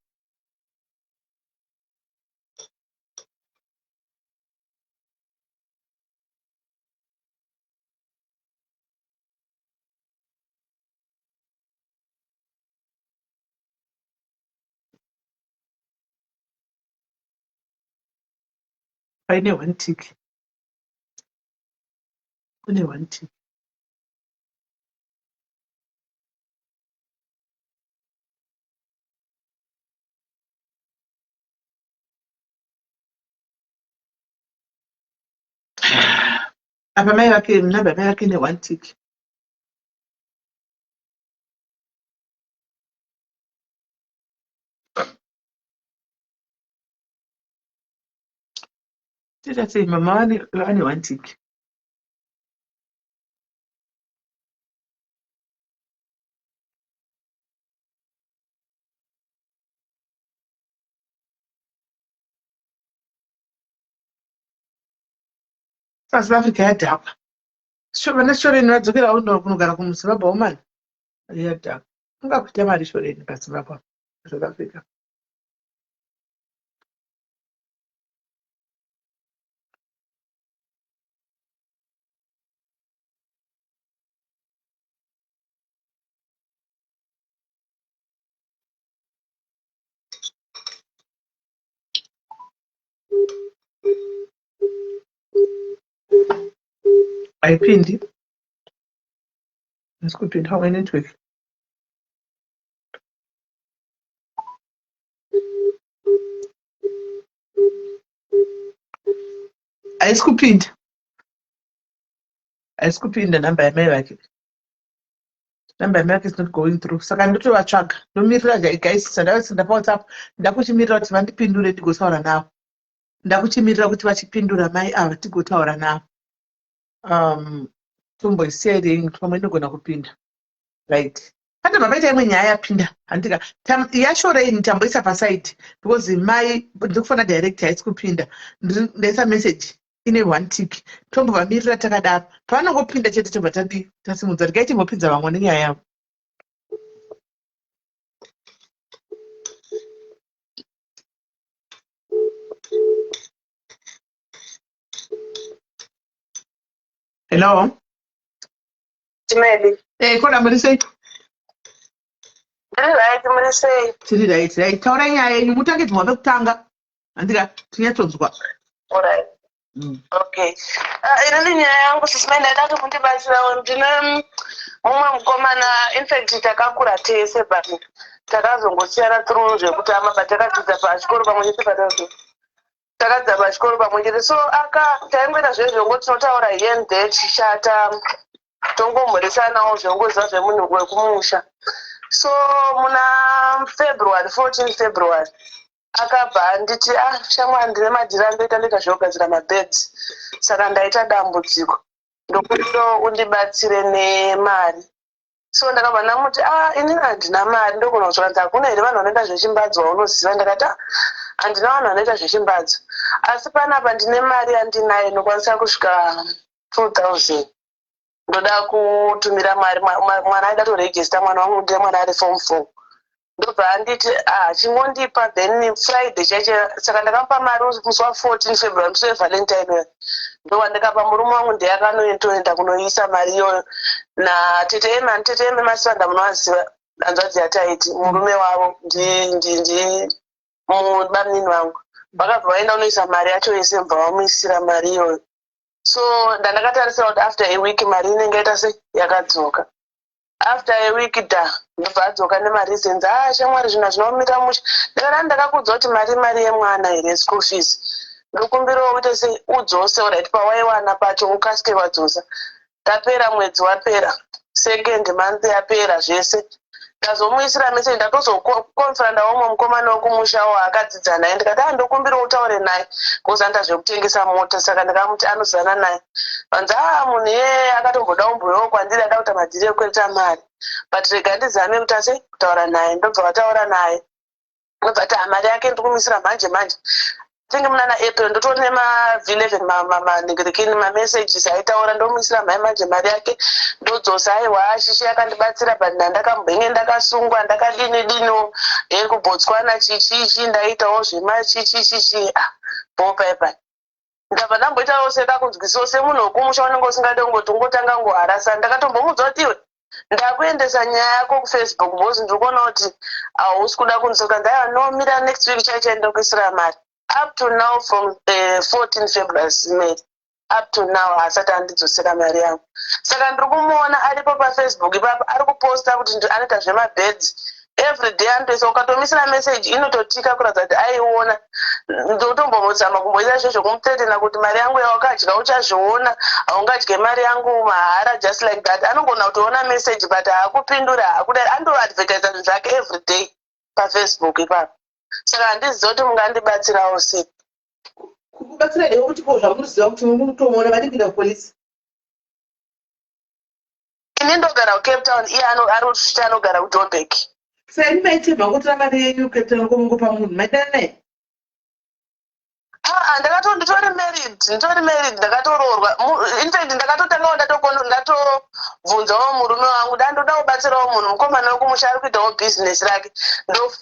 S1: Paine one tick. Kune one tick. Apa mai vake, namba yamai vake ine one tick. Toita sei mama vane one tick. South Africa yadhakwa. Vana Shoreni vadzokera kunogara kumuZimbabwe woman. Yadhakwa. Ungakuita mari Shoreni paZimbabwe, South Africa. Haipindi. Haisi kupinda pamwe network. Haisi kupinda. Haisi kupinda namba yamai vake. Namba yamai vake is not going through. Saka ndotovatsvaga. Ndomirira guys, ndavasenda paWhatsApp. Ndakuchimirira kuti vandipindure ndigotaura navo. Ndakuchimirira kuti vachipindura mai ava tigotaura navo. Tomboisiya iri pamwe inogona kupinda. Right. Patobva paita imwe nyaya yapinda. Handika yaShoreni tamboisa paside because mai ndikufona direct haisi kupinda. Ndaisa message ine one tick. Tombovamirira takadaro. Pavanongopinda chete tobva tadi tasimudza. Regai timbopinza vamwe nenyaya yavo. Hello.
S5: Timeli.
S1: Eh, kona muri sei?
S5: Ndiri right, muri sei?
S1: Tiri right, right. Taurai nyaya yenyu, mutange dzimwe pekutanga. Handika tinyatsonzwa.
S5: Alright. Okay. Inini nyaya yangu sisi mai ndaida kuti mundibatsirawo. Ndine mumwe mukomana, in fact takakura tese but takazongosiyana through zvekutamba, but takadzidza pachikoro pamwe chete, patazo takadzidza pachikoro pamwe chete. So aka taingoita zvezvongo tinotaura here and there, tichata tongomhoresanawo zvongoziva zvemunhu wekumusha. So muna February, 14 February, akabva anditi, "Ah shamwari, ndine madhiri andoita, ndoita zvekugadzira mabeds, saka ndaita dambudziko, ndokundo undibatsire nemari." So ndakabva ndamuti, "Ah, inini handina mari, ndogona kutsvakanzi hakuna here vanhu vanoita zvechimbadzo vaunoziva?" Ndakati, "Ah, handina vanhu vanoita zvechimbadzo, asi panapa ndine mari yandinayo inokwanisa kusvika 2000, ndoda kutumira mari mwana aida toregister mwana wangu, ndine mwana ari form 4." Ndobva anditi, "Ah, chingondipa then Friday chaiche." Saka ndakamupa mari musi wa14 February, musi weValentine uyo, ndowandikapa. Murume wangu ndiye akanotoenda kunoisa mari iyoyo natete Ema. Tete Ema Masivanda munovaziva, hanzvadzi yataiti, murume wavo ndi mubamunini vangu. Vakabva vaenda kunoisa mari yacho yese, mubva vamuisira mari iyoyo. So ndandakatarisira kuti after a week mari inenge yaita se yakadzoka. After a week da ndobva adzoka nemareasons, "Ah shamwari, zvinhu hazvina kumira mushe." Ndakati, "Ndakakudza kuti mari yemwana here, school fees, ndokumbirawo uite sei, udzose. Alright, pawaiwana pacho ukasike wadzosa." Tapera mwedzi, wapera second month, yapera zvese. Ndazomuisira message, ndatozokonfrontawo umwe mukomana wekumusha waakadzidza naye, ndikati a ndokumbira utaure naye because anoita zvekutengesa mota. Saka ndikamuti anozivana naye, vanzi a munhu iyeye akatomboda kumboyawo kwandiri, ada kuita madhiri ekukwereta mari, but rega ndizame kuti ase kutaura naye. Ndobva vataura naye, ndobva ati mari yake ndiri kumisira manje manje, tinge munana April. Ndotori nema-11 manhingirekini, mamessages aitaura, ndomuisira mhai manje mari yake ndodzosa. Aiwa, shishi yakandibatsira, but ndandakambenge ndakasungwa, ndakadini diniwo eri kuBotswana, chichichi, ndaitawo zvemachichichichi. Ah, bo paipai ndabva ndamboitawo sekakunzwisiwo semunhu wekumusha unenge usingade kungoti ungotanga ngoharasa. Ndakatombomudza kuti iwe, ndakuendesa nyaya yako kuFacebook because ndiri kuona kuti hausi kuda kunditsoka. Ndaiva nomira next week chaichai ndokuisira mari. Up to now, from 14 February, May, up to now haasati andidzosera mari yangu. Saka ndiri kumuona aripo paFacebook ipapo, ari kuposta kuti anoita zvemabeds every day, anotoisa. Ukatomisira message inototika kuratidza kuti aiona. Ndotombomuzama kumboita izvozvo, kumuthreatena kuti mari yangu yawakadya uchazviona, haungadye mari yangu mahara just like that. Anogona kutoona message but haakupindura, haakudai. Andoadvertisa zvinhu zvake every day paFacebook ipapo. Saka handizivi kuti mungandibatsirawo sei.
S1: Kubatsira iwe kuti ko zvamunoziva kuti munotomuona, vadii kupolisi?
S5: Ini ndogara kuCape Town, iye ari kuzviti anogara kuJoburg.
S1: Saka imi maitemba kutora mari yenyu Cape Town komungopa munhu maidana naye?
S5: Aa, ndakato nditori married, nditori married, ndakatoroorwa. Infact ndakatotangawo ndatobvunzawo murume wangu, da ndoda kubatsirawo munhu mukomana wekumusha ari kuitawo bhizinesi rake,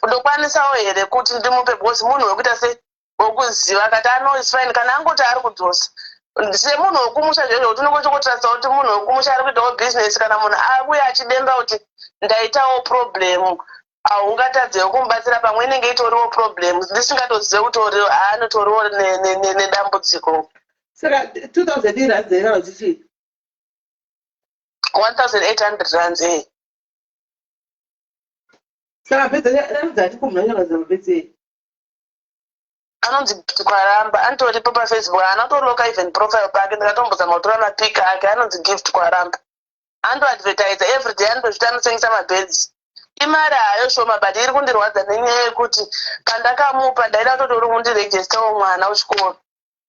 S5: ndokwanisawo here kuti ndimupe, because munhu wekuita se wekuziva. Akati ano is fine kana angoti ari kudzosa. Semunhu wekumusha zvezvo kuti unenge uchingotarisa kuti munhu wekumusha ari kuitawo bhizinesi, kana munhu auya achidemba kuti ndaitawo problem, haungatadzewo kumubatsira. Pamwe inenge itoriwo problem ndisingatozive kuti anotoriwo nedambudziko.
S1: Saka 2000 rands here kana kuti chii?
S5: 1800 rands e.
S1: Saka mabhedzi anonzi ati munhu acho mabhedzi ei?
S5: Anonzi Gift Kwaramba, anotoripo paFacebook, haana kutoloka even profile pake. Ndikatombozama kutora mapic ake. Anonzi Gift Kwaramba, andoadvertisa everyday, anotozviti anotengesa mabhedzi. Imari hayo shoma, but iri kundirwadza nenyaya yekuti pandakamupa ndaida kutoti uri kundiregistawo mwana kuchikoro,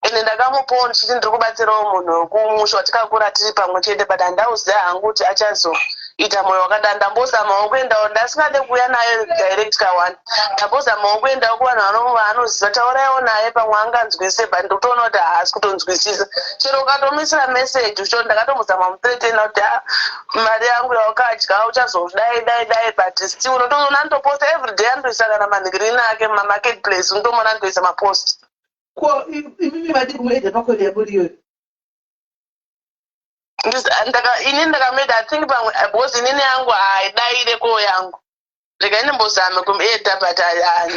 S5: ende ndakamupawo ndichiti ndiri kubatsirawo munhu wekumusha watikakura tiri pamwe chete, but handauziva hangu kuti achazoita mwoyo wakadai. Ndambozamawo kuendawo, ndasingade kuuya nayo direct ka1, ndambozamawo kuendawo kuvanhu vaanoziva, tauraiwo naye pamwe anganzwise, but ndikutoona kuti haasi kutonzwisisa. Chero ukatomisira message ucho, ndakatombozama muthreatena kuti a mari yangu yawakadya uchazodai dai dai, but still unotoona anotoposta everyday, anotoisa kana manhikirini ake mumamarket place, unotomuona anotoisa mapost.
S1: Ko imimi vadi kumuedha pakodi yamuri iyoyo?
S5: Ini ndakamueda, I think pamwe because inini yangu haidaire ko yangu, rega indimbozame kumuedha, but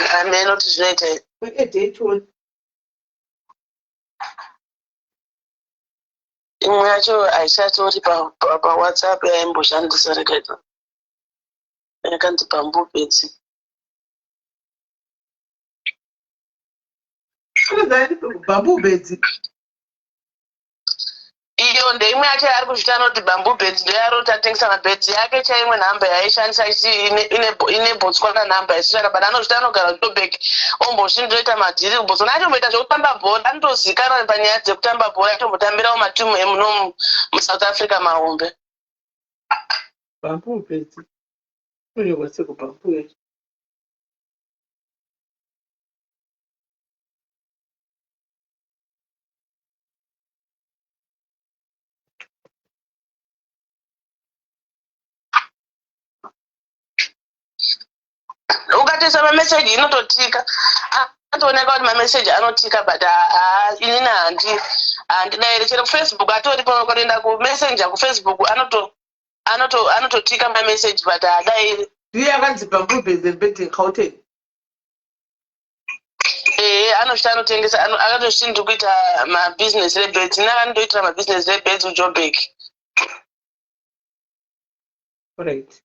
S5: hameno kuti zvinoita here.
S1: Muedhe itoni.
S5: Imwe yacho haichatori paWhatsApp yaimboshandisa, rega yakanzi Bamboo Bedzi.
S1: Bamboo Bedzi.
S5: Iyo ndeimwe yacho yaari kuzvita anoti Bamboo Beds, ndoyaaroti atengesa mabhedzi yake. Chaimwe nhamba yaaishandisa ine Botswana nhamba isishanda, but anozvita anogara kuJoburg, ombozvi ndoita madhiri kuBotswana, achomboita zvekutamba bhora, anotozikanwa panyaya dzekutamba bhora, atombotambirawo matimu emuno muSouth Africa mahombe.
S1: Bamboo Bedzi unyorwa seko bamboo yacho.
S5: Ukatoisa mameseji inototika, anotooneka kuti mameseji anotika, but inini handidairi. Chero kuFacebook atoripo, ukatoenda kuMessenger kuFacebook anototika mameseji, but haadairi.
S1: Ndiye yakanzi Bamboo Beds and Bedding, Gauteng?
S5: Ehe, anosvita anotengesa, akatosviti ndiri kuita mabhizinesi rebeds, ini akandoitira mabhizinesi rebeds kuJoburg.
S1: Right,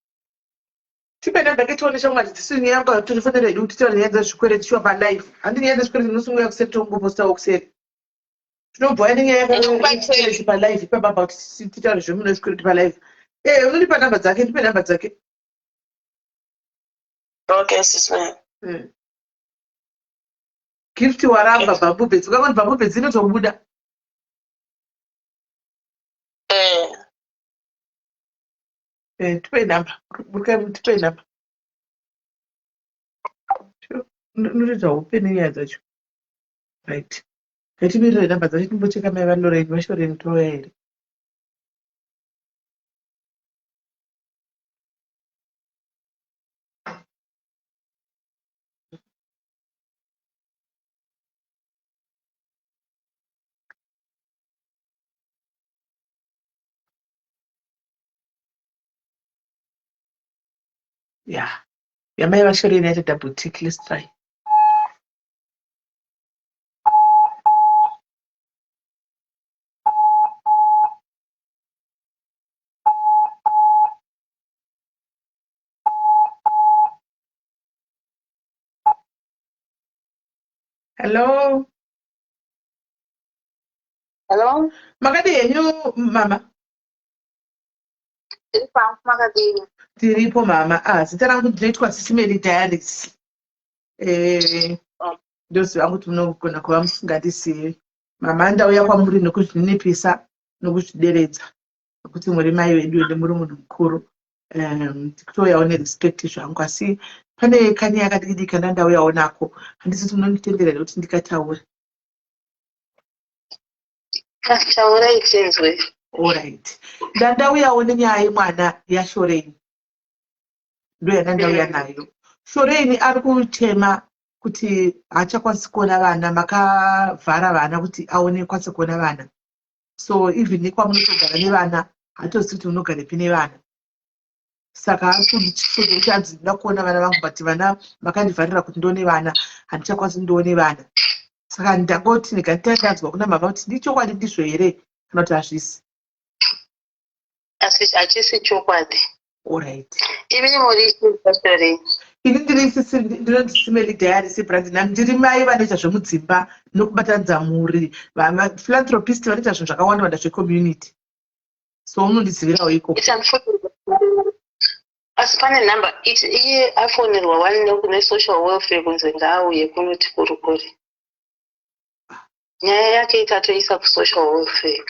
S1: tipe namba yake tione. Shamwari dzisini yangu, tinofanira hedu kuti titaure nyaya dzezvikwereti shuwa palife. Handi nyaya dzezvikwereti ndinosunguya kuseri, tongopostawo kuseri, tinobva nenyaya yezvikwereti palive ipapapa, kuti titaure zvemunhu wezvikwereti palive. E, unondipa namba dzake? Ndipe namba dzake.
S5: Okay, sis man.
S1: Gift waramba bamboo beds. Ukangoti bamboo beds inotobuda. Tipei nhamba. Burukai, tipei nhamba. Unotoita hope nenyaya dzacho. Right. Ngatimirire nhamba dzacho timbocheka mai vaLorraine, vaShoreni touya here? Yeah. Yamai vaShoreni yaita double tick. Let's try. Hello.
S5: Hello?
S1: Makadi henyu mama?
S5: Tiri pano, makadini?
S1: Tiripo mama. Ah, zita rangu ndinoitwa Sisimeli Diaries. Ndoziva kuti munogona kuva musingandisivi. Mama, ndauya kwamuri nokuzvininipisa nokuzvideredza nokuti muri mai vedu ende muri munhu mukuru. Ndikutouyawo nerespect zvangu, asi pane kanyaya kadiki diki kandandauyawo nako. Handisi kuti munonditendera here kuti ndikataure?
S5: Taurai tinzwe.
S1: Alright. Ndandauyawo nenyaya yemwana yaShoreni. Ndo yandandauya nayo. Shoreni ari kuchema kuti haachakwanisi kuona vana, makavhara vana kuti aone kwanise kuona vana. So even nekwamunotogara nevana, haatozivi kuti munogarepi nevana. Saka ari kuti hanzi ndinoda kuona vana vangu, but vana makandivharira kuti ndione vana, handichakwanisi ndione vana. Saka ndangoti ndega ndanzwa kuna mama kuti ndichokwadi ndizvo here kana kuti hazvisi.
S5: Asi hachisi chokwadi.
S1: Alright.
S5: Imi muri chii?
S1: Ini ndiri sisi, ndinonzi Simeli Diaries brand name. Ndiri mai vanoita zvemudzimba nokubatanidza mhuri, philanthropist vanoita zvinhu zvakawanda wanda zvecommunity. So unondizivirawo ikoko.
S5: It's unfortunate. Asi pane nhamba iye afonerwa wani nesocial welfare kunzi ngaauye kunoti kurukuri. Nyaya yake ikatoisa kusocial welfare.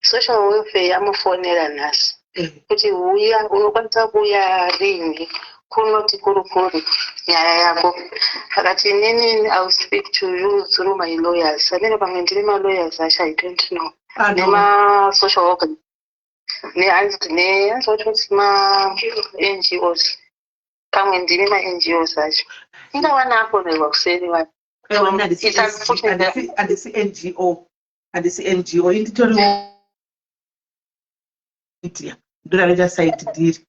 S5: Social welfare yamufonera nhasi kuti uya, unokwanisa kuuya rini kunoti kurukuri nyaya yako. Akati inini I will speak to you through my lawyers. Amene pamwe ndine malawyers acho, I don't know.
S1: Ah, no.
S5: Nema-social worker nehanzi nehanzi wacho kuti ma-NGOs, pamwe ndine ma-NGOs acho. Ingawana afonerwa kuseri vanhu.
S1: Aiwa, ini handisi
S5: It's unfortunate.
S1: Handisi NGO. Handisi NGO. Inditoriwo media. Ndorareta site ndiri.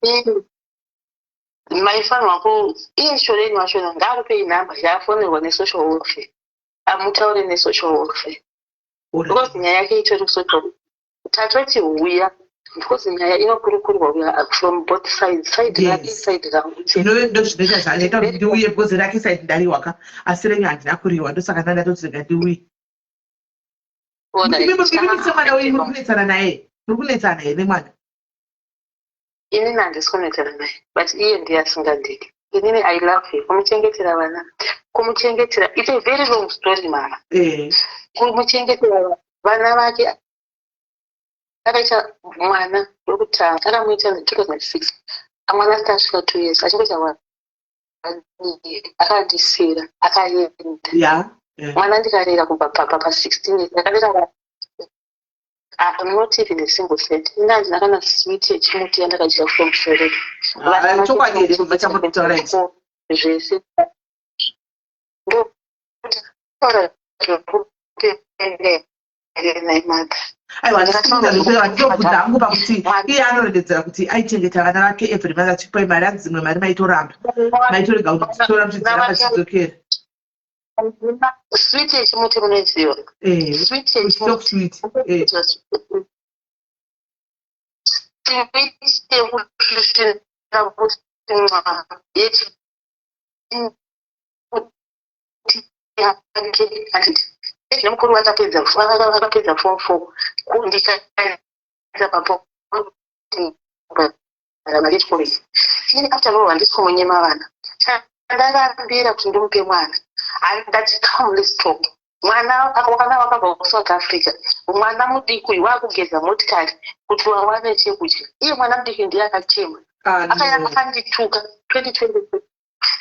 S5: Maifanirwa ku iye Shoreni wachona ngaakupei nhamba yaafonerwa nesocial welfare, amutaure nesocial welfare, because nyaya yake itori kusocial. Tatoti huya because nyaya inokurukurwa uya from both sides, side rake, side rangu.
S1: Ndo zvinoita zvandaita kuti ndiuye, because rake side ndariwaka, asi renyu handina kuriwa. Ndosaka ndandatoti rega ndiuye. Imi mwana wenyu muri kunetsana naye? Muri kunetsana here nemwana?
S5: Inini handisi kunetsana naye, but iye ndiye asingandidi. Inini I love him. Kumuchengetera vana, kumuchengetera, it's a very long story, mama. Kumuchengetera vana vake, akaita mwana wekutanga akamuita 2006, mwana asati asvika 2 years, achingoita 1 year, akandisira akaenda. Mwana ndikarera kubva pa16 years ndakarera. I'm not even a single cent. Ina handina kana sweet yechimuti yandakadya from Shoreni.
S1: Ah, chokwadi here kubva chamuri kutaura ichi?
S5: Zvese ndotaura zvekupenga mother.
S1: Aiwa, handitobvunza hangu pakuti iye anorondedzera kuti aichengeta vana vake every month achipa mari, anzi dzimwe mari maitoramba, maitorega kutora muchidziramba chidzokera.
S5: Sweet yechimuti munoiziva? Sweet.
S1: Stock sweet.
S5: Sweet yekusvisvina kuti mwa yechimuti yake, handiti nemukuru akapedza form four, ndikaenda papo mari yechikoro iyi. Inini after all handisi kumunyima vana.
S4: Chandarambira kuti ndimupe mwana, ndati, "Come, let's talk." Mwana wakana wakabva kuSouth Africa, mwana mudiki uyu waakugeza motikari kuti wawane chekudya. Iye mwana mudiki ndiye akachema.
S1: Ah,
S4: Akaya
S1: no.
S4: akandituka 2023.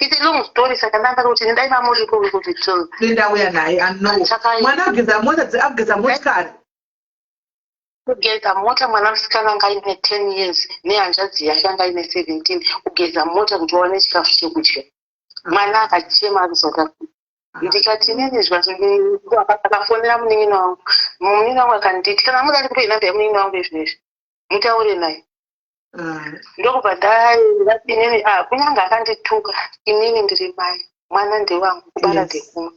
S4: It's a long story, saka ndanga kuti ndai mamuripo kuVictoria.
S1: Ndauya naye ano.
S4: Saka
S1: Mwana ageza mota, ageza motikari.
S4: Kugeza mota, mwana musikana anga aine 10 years nehanzvadzi yake anga aine 17, kugeza mota kuti wawane chikafu chekudya. Mwana akachema ari South Africa. Ndikati nini, akafonera munin'ina wangu. Munin'ina wangu akanditi, "Kana muda, ndikupe namba yemunin'ina wangu izvinezvi, mutaure naye." Ndokubva ndati inini, ah, kunyange akandituka, inini ndiri mai, mwana ndewangu, kubara ndekumwe,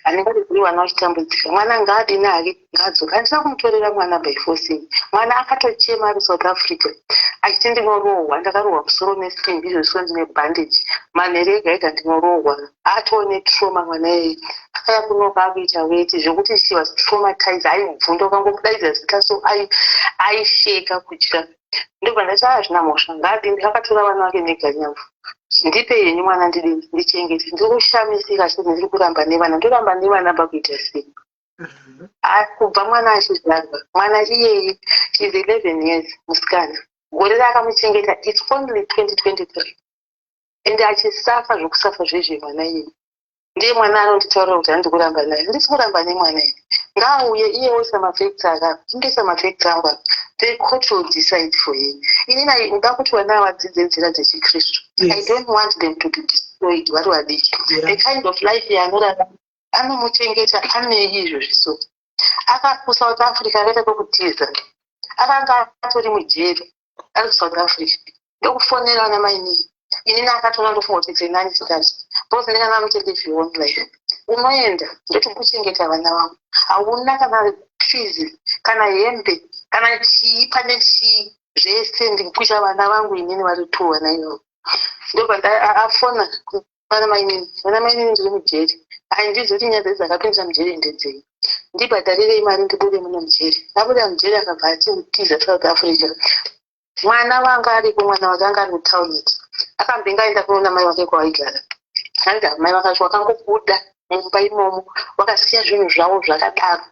S4: handingadi kuri vana vachitambudzika. Mwana ngaadini hake, ngaadzoka. Handina kumutorera mwana by forcing. Mwana akatochema ari South Africa achiti, "Ndinorohwa, ndakarohwa musoro nesimbi, izvozvo ndine bandage, manhere ega ega ndinorohwa." Atone trauma mwana iyeye. Akaya kunoka akuita weti zvekuti she was traumatized. Aibvunda, ukangomudaidza zita so aisheka kutya. Ndobva ndati, "Hazvina mhosva, ngaadini." Akatora vana vake neganyamvu. "Ndipe henyu mwana, ndidini, ndichengete. Ndiri kushamisika chete, ndiri kuramba nevana, ndoramba nevana pakuita sei?" Kubva mwana achizvarwa, mwana iyeye is 11 years musikana. Gore raakamuchengeta, it's only 2023, ende achisafa zvokusafa zvezve. Mwana iyeye ndiye mwana anonditaurira kuti handi kuramba naye. Handisi kuramba nemwana iye, ngaauye iye oisa mafacts aka, indoisa mafacts angu aka. The court will decide for him. Inini uda kuti vana vadzidze nzira dzechikristu. I don't want them to be destroyed vari vadiki. The kind of life yaanorarama, anomuchengeta anei izvozvi? So kuSouth Africa akaita kwekutiza, akanga atori mujeri ari kuSouth Africa. Ndokufonera vana mainini. Inini akatoona, ndofunga kuti dzenani sikati, because ndinga namuti, "Live your own life, unoenda, ndoti kuchengeta vana vangu. Hauna kana fees, kana hembe, kana chii, pane chii, zvese ndikuita vana vangu inini vari two, vana ivavo." Ndobva afona vana mainini: "Vana mainini, ndiri mujeri, handizi kuti nyaya dzedzi dzakapinza mujeri ndedzei. Ndibhadharirei mari ndibude muno mujeri." Abuda mujeri, akabva atiutiza South Africa. Mwana wanga ariko, mwana wake anga ari kutaunit. Akambenge aenda kunoona mai vake kwavaigara. Hanzi mai vakacho wakangobuda mumba imomo, wakasiya zvinhu zvavo zvakadaro,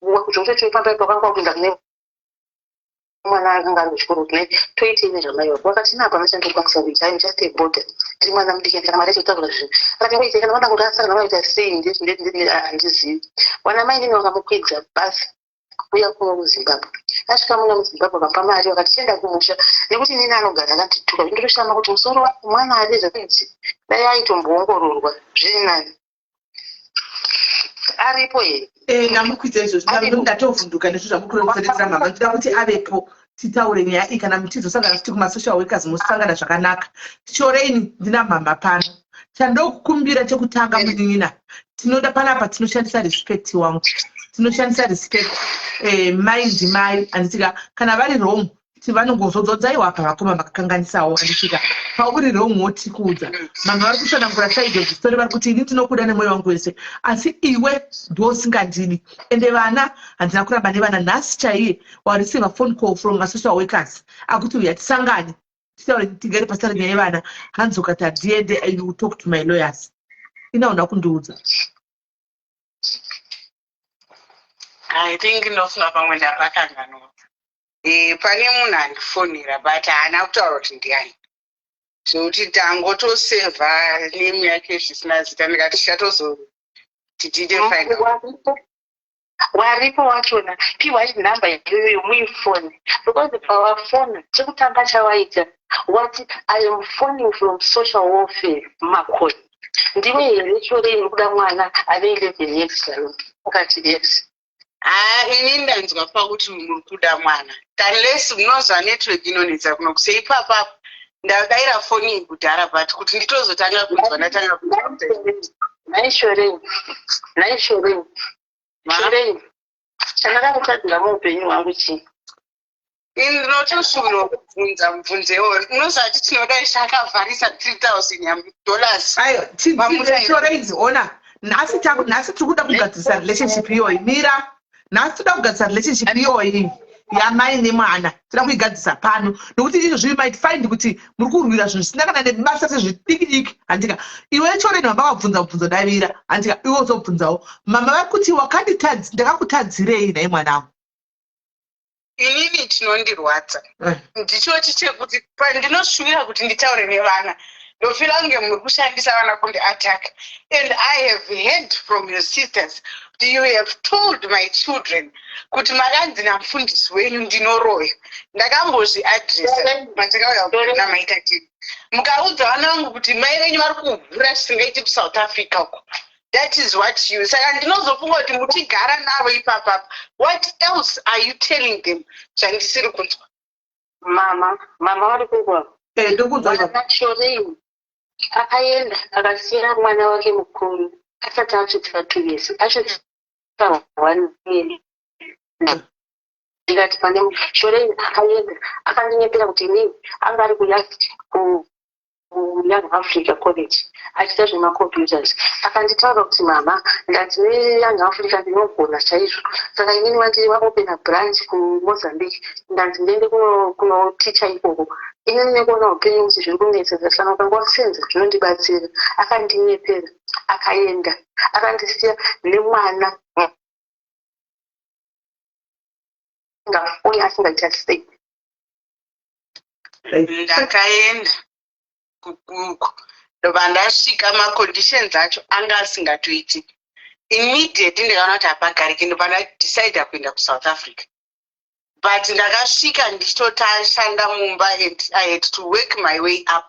S4: zvokutoti pamba ipo wakanga wakuenda kune mwana akanga ari kuchikoro kuti, "Toitei nezvamai vako?" Vakati, "Napa chandokwanisa kuita, I'm just a boarder, ndiri mwana mudiki, kana mari yachotaura zvinhu." Akati, "Ngoitei kana vada kurasa, kana vaita sei, handizivi." Wana mai nini vakamukwidza basi kuuya kuno kuZimbabwe. Asvika muno muZimbabwe, vakamupa mari, vakati, "Chienda kumusha," nekuti inini anogara akandituka. Ndinotoshama kuti musoro mwana ane zvakadzi, dai aitomboongororwa zviri nani. Aripo here?
S1: Ndamukwidza izvozvo, ndatovhunduka nezvo zvamukuronzerera mama. Ndoda kuti avepo, titaure nyaya iyi. Kana muchizosangana futi kumasocial workers, musangana zvakanaka. Shoreni, ndina mama pano. Chandokukumbira chekutanga, munin'ina, tinoda panapa tinoshandisa respect. Wangu, tinoshandisa respect. Mai ndimai, handitika? Kana vari wrong, vanongozodzodza, "Apa vakoma makakanganisawo," handitika? Pauri wrong, wotikuudza. Mama vari kutsanangura side of the story. Vari kuti, "Ini ndinokuda nemwoyo wangu wese, asi iwe ndosingandini, ende vana handina kuramba nevana." Nhasi chaiye wareceiva phone call from masocial workers akuti, "Uya tisangane, titaure, tigare pasitare nyaya yevana." Hanzi ukati, "Handiende, I will talk to my lawyers." Inauna kundiudza.
S4: I think ndofunga pamwe ndapakanganwa. Pane munhu andifonera, but haana kutaura kuti ndiani, zvekuti tangotosevha name yake zvisina zita. Ndikati tichatozoti tide find out. Waripo wachona, piwa nhamba iyoyo muifoni, because pawafona chekutanga chawaita wati, "I am phoning from social welfare Makoni. Ndiwe here Chorei uri kuda mwana ane 11 years?" Charo ukati, "Yes."
S6: Ha, ini ndanzwa pakuti muri kuda mwana. Unless munozwa network inonetsa kuno kuseipapa. Ndadaira foni iyi kudhara, but kuti nditozotanga kunzwa, ndatanga kunzwa.
S4: Nhai Shorei, nhai Shorei, Shorei, chandakakutadzira muupenyu hwangu chii?
S6: Ini ndinotoshuwira kubvunza mubvunzewo. Unozati tinodai takavharisa 3000 dollars.
S1: Aiwa, Shorei, ona, nhasi nhasi tiri kuda kugadzirisa relationship iyoyi. Mira, nhasi toda kugadzirisa relationship iyoyi. Yamai nemwana toda kuigadzisa pano, nokuti izvozvi you might find kuti muri kurwira zvinhu zvisina kana nebasa, sezvidiki diki, handika? Iwe choreni, mama vabvunza mubvunzo, davira, handika? Iwe uzobvunzawo mama vari kuti wakanditadzi, ndakakutadzirei nhai mwanangu?
S6: Inini chinondirwadza ndichochi chekuti pandinoshuvira kuti nditaure nevana, ndofeela kunge muri kushandisa vana kundi attack. And I have heard from your sisters kuti you have told my children kuti makanzi namufundisi wenyu ndinoroya. Ndakambozviaddressa matakauya namaita tini, mukaudza vana vangu kuti mai venyu vari kuvhura zvisingaiti kuSouth Africa uko. That is what you, saka ndinozofunga kuti muchigara navo ipapapa, what else are you telling them zvandisiri kunzwa?
S4: Mama, mama vari kungwa.
S1: Ndikudzwa.
S4: Mwana Shoreni akaenda akasiya mwana wake mukuru asati asvitsa 2 years, asvitsa 1 year. Ndikati pane Shoreni akaenda akandinyepera kuti inini anga ari kuYoung Africa College achiita zvemacomputers. Akanditaura kuti, "Mama, ndati neYoung Africa ndinogona chaizvo, saka inini vandiri vaopena branch kuMozambique, ndanzi ndiende kunoticha ikoko. Inini nekuona upenyu kuti zviri kunetsa, kana ukanga wasenza zvinondibatsira." Akandinyepera, akaenda akandisiya nemwana ngafoni asingaita sei.
S6: Ndakaenda kukuku, ndobva ndasvika, maconditions acho anga asingatoiti. Immediately ndikaona kuti hapagariki, ndobva ndadecida kuenda kuSouth Africa. But ndakasvika ndichitotashanda mumba and I had to work my way up.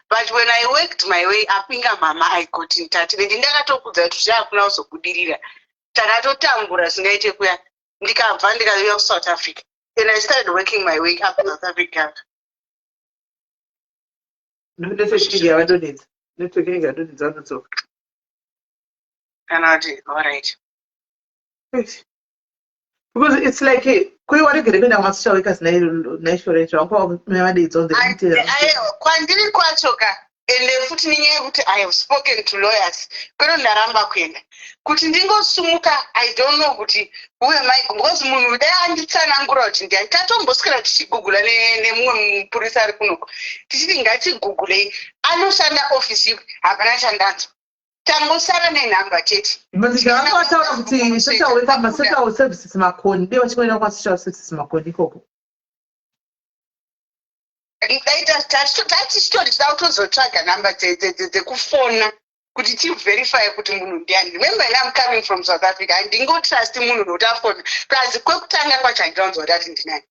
S6: But when I worked my way up, inga mama, I got in touch and ndakatokudza kuti zvakuna kuzobudirira. Takatotambura zvingaite kuya, ndikabva ndikauya kuSouth Africa and I started working my way up South Africa.
S1: Network inenge yavadonedza, network inenge yadonedza, vanodzoka.
S6: Kana kuti, alright.
S1: Because it's like koi waregere kuenda kumasocial workers naishore vangu on the
S6: Kwandiri kwacho ka, ende futi nenyaya yekuti I have spoken to lawyers, kweno ndaramba kuenda kuti ndingosumuka. I don't know kuti who am I, because munhu dai anditsanangura kuti ndiani. Tatomboswera tichigugula nemumwe mupurisa ari kunoko, tichiti ngatigugulei anoshanda ofisi ipi. Hapana chandanzwa, tangosara nenhamba chete.
S1: Vanga vataura kuti social worker, masocial services Makoni, dei vachingoenda kumasocial services Makoni ikoko.
S6: Dai tatichitori tida kutozotsvaga nhamba dzekufona kuti tiverify kuti munhu ndiani. Remember, I'm coming from South Africa. Handingotrust munhu nokuti afona. Plus kwekutanga kwacho handinonzwa kuti ati ndinani.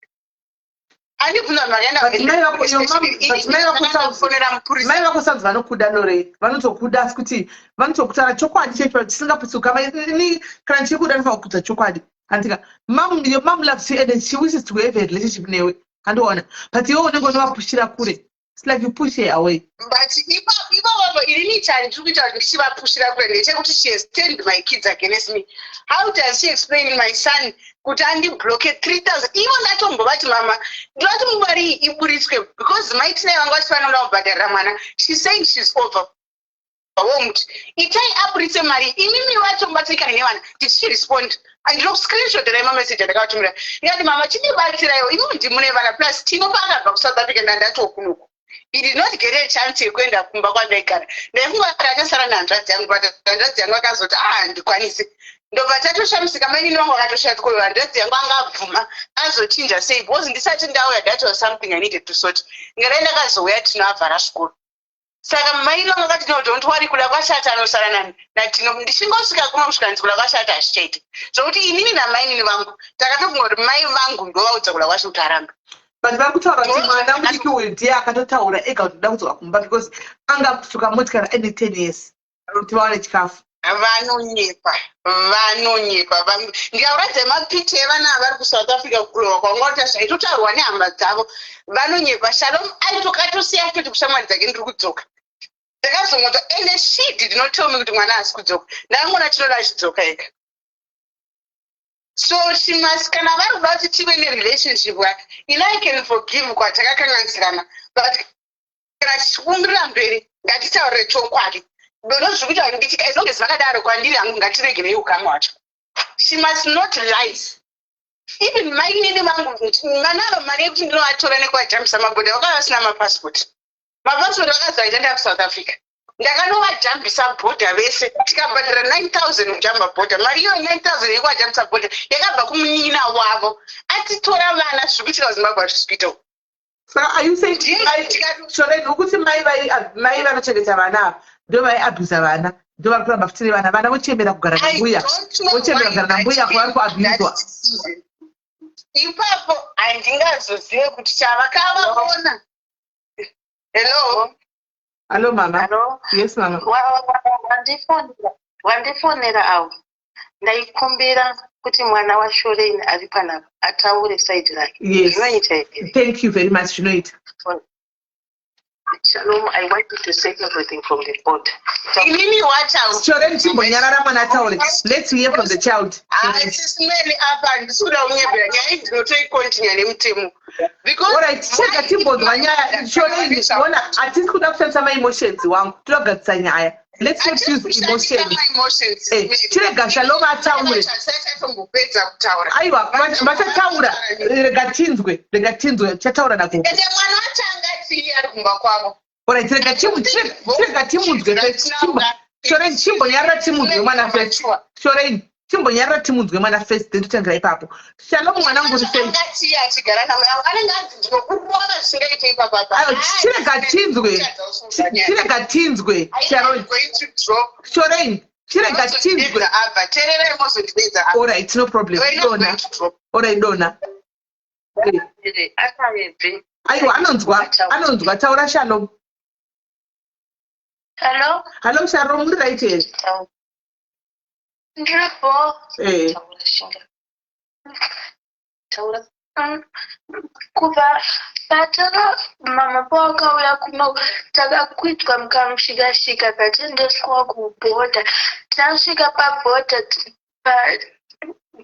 S6: Andibvunza kuti
S1: makaendafonera
S6: mupurisa.
S1: Mai vako sanzi vanokuda, Lore, vanotokuda, asi kuti vanotokutaura chokwadi checho chisingaputsuka. Ini kana ndichikuda ndinofanira kukudza chokwadi, handika? Mom, your mom loves you and she wishes to have a relationship newe, handiona? But iwe unenge unovapushira kure. It's like you push her away.
S6: But ipapapo inini chandiri kuita kuti ndichivapushira kure ndechekuti she has turned my kids against me. How does she explain my son kuti andiblocke 3000? Ivo ndatombovati, "Mama, ndinoti mari iyi iburitswe because maitinai vanga vachifanira kubhadharira mwana." She's saying she's over overwhelmed, itai aburitse mari. Imimi vacho mubatsirikane nevana. Did she respond? Ndinokuscreenshoterai mameseji andakavatumira. Ndikati, "Mama, chindibatsiraiwo, imimi ndimune vana." Plus Tino paakabva kuSouth Africa ndandatokunoku, he did not get a chance yekuenda kumba kwandaigara. Ndaifunga kuti achasara nehanzvadzi yangu, but hanzvadzi yangu akazoti, "Ah, handikwanisi." Ndobva tatoshamisika, mainini vangu akatoshaya kuti hanzvadzi yangu angabvuma azochinja sei, because ndisati ndauya that was something I needed to sort. Ngadai ndakazouya Tino avhara zvikoro. Saka mainini vangu akati, "No, don't worry, kuda kwashata anosara nani naTino." Ndichingosvika kuno kusvika nzi kuda kwashata hazvichaiti, zvokuti inini namainini vangu takatofunga kuti mai vangu ndovaudza kuda kwacho kuti arambe.
S1: But vari kutaura kuti mwana mudiki uyu ndiye akatotaura ega kuti ndoda kudzoka kumba because anga kusuka motikari aine 10 years kuti vawane chikafu.
S6: Vanonyepa, vanonyepa. Ndikauratidza mapicha evana vari kuSouth Africa, kurova kwanga zvaitotaurwa nehama dzavo. Vanonyepa. Shalom aitokatosiya toti kushamwari dzake, "Ndiri kudzoka." Ndakazongoto, ende she did not tell me kuti mwana haasi kudzoka. Ndakangona Tinoda achidzoka ega. So she must, kana vari kuda kuti tive nerelationship, ini I can forgive kwatakakanganisirana, but kana tichikumbirira mberi ngatitaurire chokwadi. Ndozviri kuita kuti nditi as long as vakadaro kwandiri hangu, ngatiregerei ukama hwacho. She must not lie. Even mainini vangu vanavo mari yekuti ndinovatora nekuvajambisa mabhodha, vakava vasina mapasipoti. Mapasipoti vakazoaita ndaa kuSouth Africa. Ndakanovajambisa bhodha vese, tikabhadhara 9000 kujamba bhodha. Mari iyoyo 9000 yekuvajambisa bhodha yakabva kumunin'ina wavo atitora vana. Zviri kuitika kuZimbabwe hazvisi kuita.
S1: Saka are you saying, Shoreni, ukuti mai vanochengeta vana ava ndo vaiabhusa vana, ndo vari kuramba futi nevana? Vana vochemera kugara nambuya, vochemera kugara nambuya kwavari kuabhuswa.
S6: Ipapo handingazozive kuti chavakavaona. Hello?
S1: Hallo, mama.
S4: Hello?
S1: Yes, mama.
S4: Wandifonera avo, ndaikumbira kuti mwana waShorein ari panapa ataure side rake.
S1: Yes.
S4: Zvinoita here?
S1: Thank you very much, zvinoita.
S4: Shalom, I want you to say everything from the board.
S6: Inini wacha
S1: Shoreni, chimbonyarara, mwana ataure. Let's hear from the child.
S6: Hayi, sisimeni, apa handisi kuda kunyebera. Nyaya iyi ndinotoikontinya nemutemo because
S1: Alright, chega timbonzwa nyaya, Shoreni. Ona, hatisi kuda kushandisa maemotions wangu, toda kugadzisa nyaya. Let's not use emotions. Chirega Shalom ataure.
S6: Tombopedza kutaura.
S1: Aiwa, vachataura, rega tinzwe, rega tinzwe, tichataura nagogo.
S6: Ende mwana wacho angati ari kumba kwavo.
S1: Alright, chirega timunzwe first. Shoreni, chimbonyarara timunzwe mwana first. Shoreni, chimbonyarara timunzwe mwana first, then totangira ipapo. Shalom, mwanangu, uri sei?
S6: Angati achigara namai avo, anenge anzi ndinokurova zvisingaite ipapapa.
S1: Aiwa, chirega tinzwe. Chirega tinzwe, Sharon. Shoreni, chirega tinzwe.
S6: Abva teererai, mozondipedza.
S1: Alright, no problem. Dona. Alright, dona.
S4: Akaebve.
S1: Aiwa, anonzwa, anonzwa. Taura, Shalom.
S2: Hello?
S1: Hallo, Shalom, muri right here?
S2: Ndiripo.
S4: Taura.
S2: Kubva pataka mama pawakauya kuno, takakwidzwa mukamushikashika, tatiendeswa kubhodha. Tasvika pabhodha,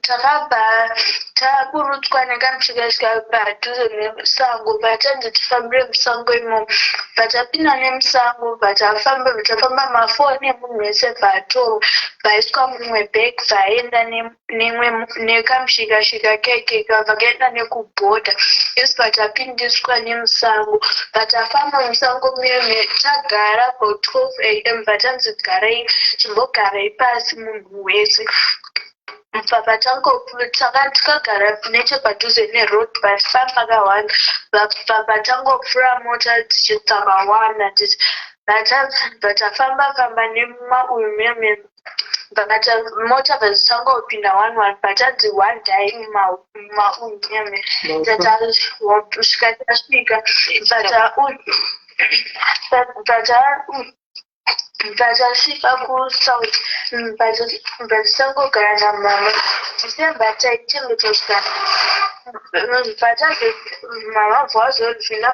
S2: takabva taburutswa nekamushikashika padhuze nemusango. Patanzi tifambire musango imomo, patapinda nemusango, patafamba, tafamba, mafoni emunhu wese bvatorwa, bvaiswa mumwe bag, bvaenda nekamushikashika keke, vakaenda nekubhodha. Isu patapindiswa nemusango, patafamba musango muyeme, tagara for 12 a.m., patanzi garai, chimbogarai pasi munhu wese. Tikagara nechepadhuze neroad, patifamba pakawanda. Patangopfuura mota dzakawanda, patafamba famba nemauyu meme, mota padzicangopinda one one, patanzi one dai mumauyu meme, tatasvika, tasvika, patasvika kuSouth, patisangogara namama. December taichengetosvika, patazo mama bva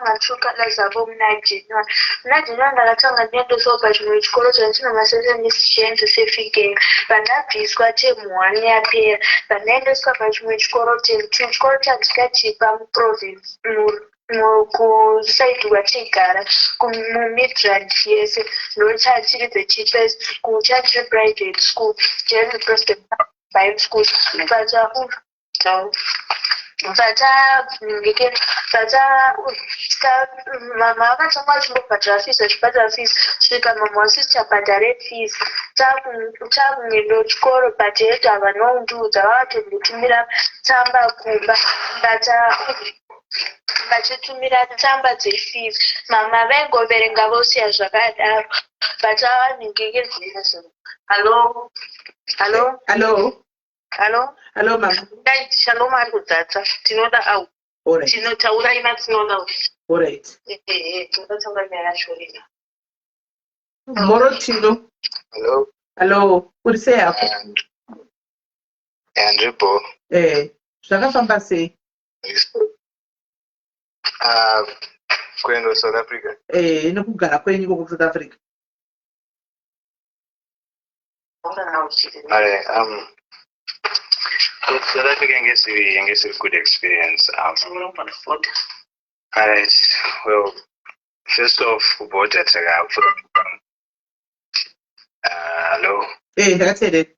S2: matrue colours avo muna January. Muna January ndakatanga ndiendeswa pachimwe chikoro chanchino masatanist, chienzi sefikeng. Pandabviswa term one yapera, pandaendeswa pachimwe chikoro term two, chikoro chandikachipa muprovince, kuside kwatigara muMidrand yese, ndochachiri the cheapest school, chachiri private school, chainzi President Bible School. Pata mama vakatanga vachimbobhadhara fees, vachibhadhara fees, svika mama vasisichabhadhare fees. Takungoenda chikoro, but head havanaundiudza, vakatonditumira tsamba kumba, vachitumira tsamba dzefees. Mama vaingoverenga vosiya zvakadaro, but avaningiki.
S4: Hallo, hallo.
S1: Hallo.
S4: Hallo.
S1: Hallo, mama.
S4: Dai Shalom ari kudzadza, tinoda au tinotaurai matinoda.
S1: Alright.
S4: Tinoda nyaya yacho rina.
S1: Moro, Tino.
S7: Hello.
S1: Hallo, uri sei hako?
S7: Ndiripo.
S1: Zvakafamba sei?
S7: Kuenda kuSouth Africa?
S1: Nekugara kwenyu ikoko kuSouth Africa.
S7: Alright, South Africa yange isiri good experience. Alright, well, first off, kuborder takapfuura. Hello?
S1: Ndakateerera.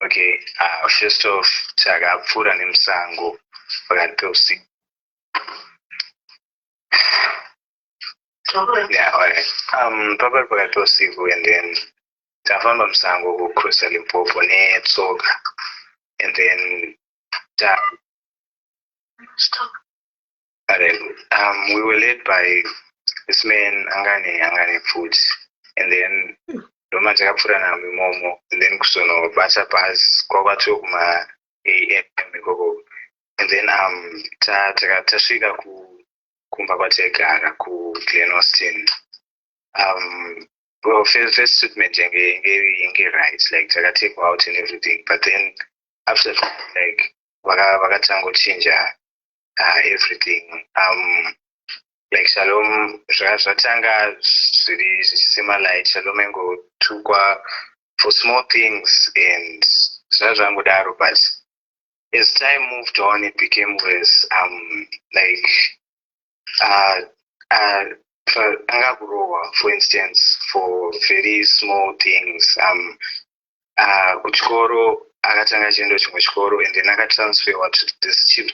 S7: Okay. First off, takapfuura nemusango pakati peusiku. Yeah, alright. Papari pakati peusiku and then tafamba musango kucrossa Limpopo netsoka and then ta alright. We were led by this man angane pfuti and then ndoma takapfuura namo imomo and then kuzonobata bus kwakwatoo kuma am ikoko and then tasvika kumba kwataigara kuGlen Austin. Well, first treatment yange right, like takatekwa out and everything, but then after that, like vakatanga kuchinja everything. Like Shalom zvatanga zviri zvichisema light. Shalom aingotukwa for small things and zvazvangodaro, but as time moved on it became worse. Like anga kurohwa, for instance, for very small things. Kuchikoro akatanga achienda chimwe chikoro and then akatransferwa to this cheap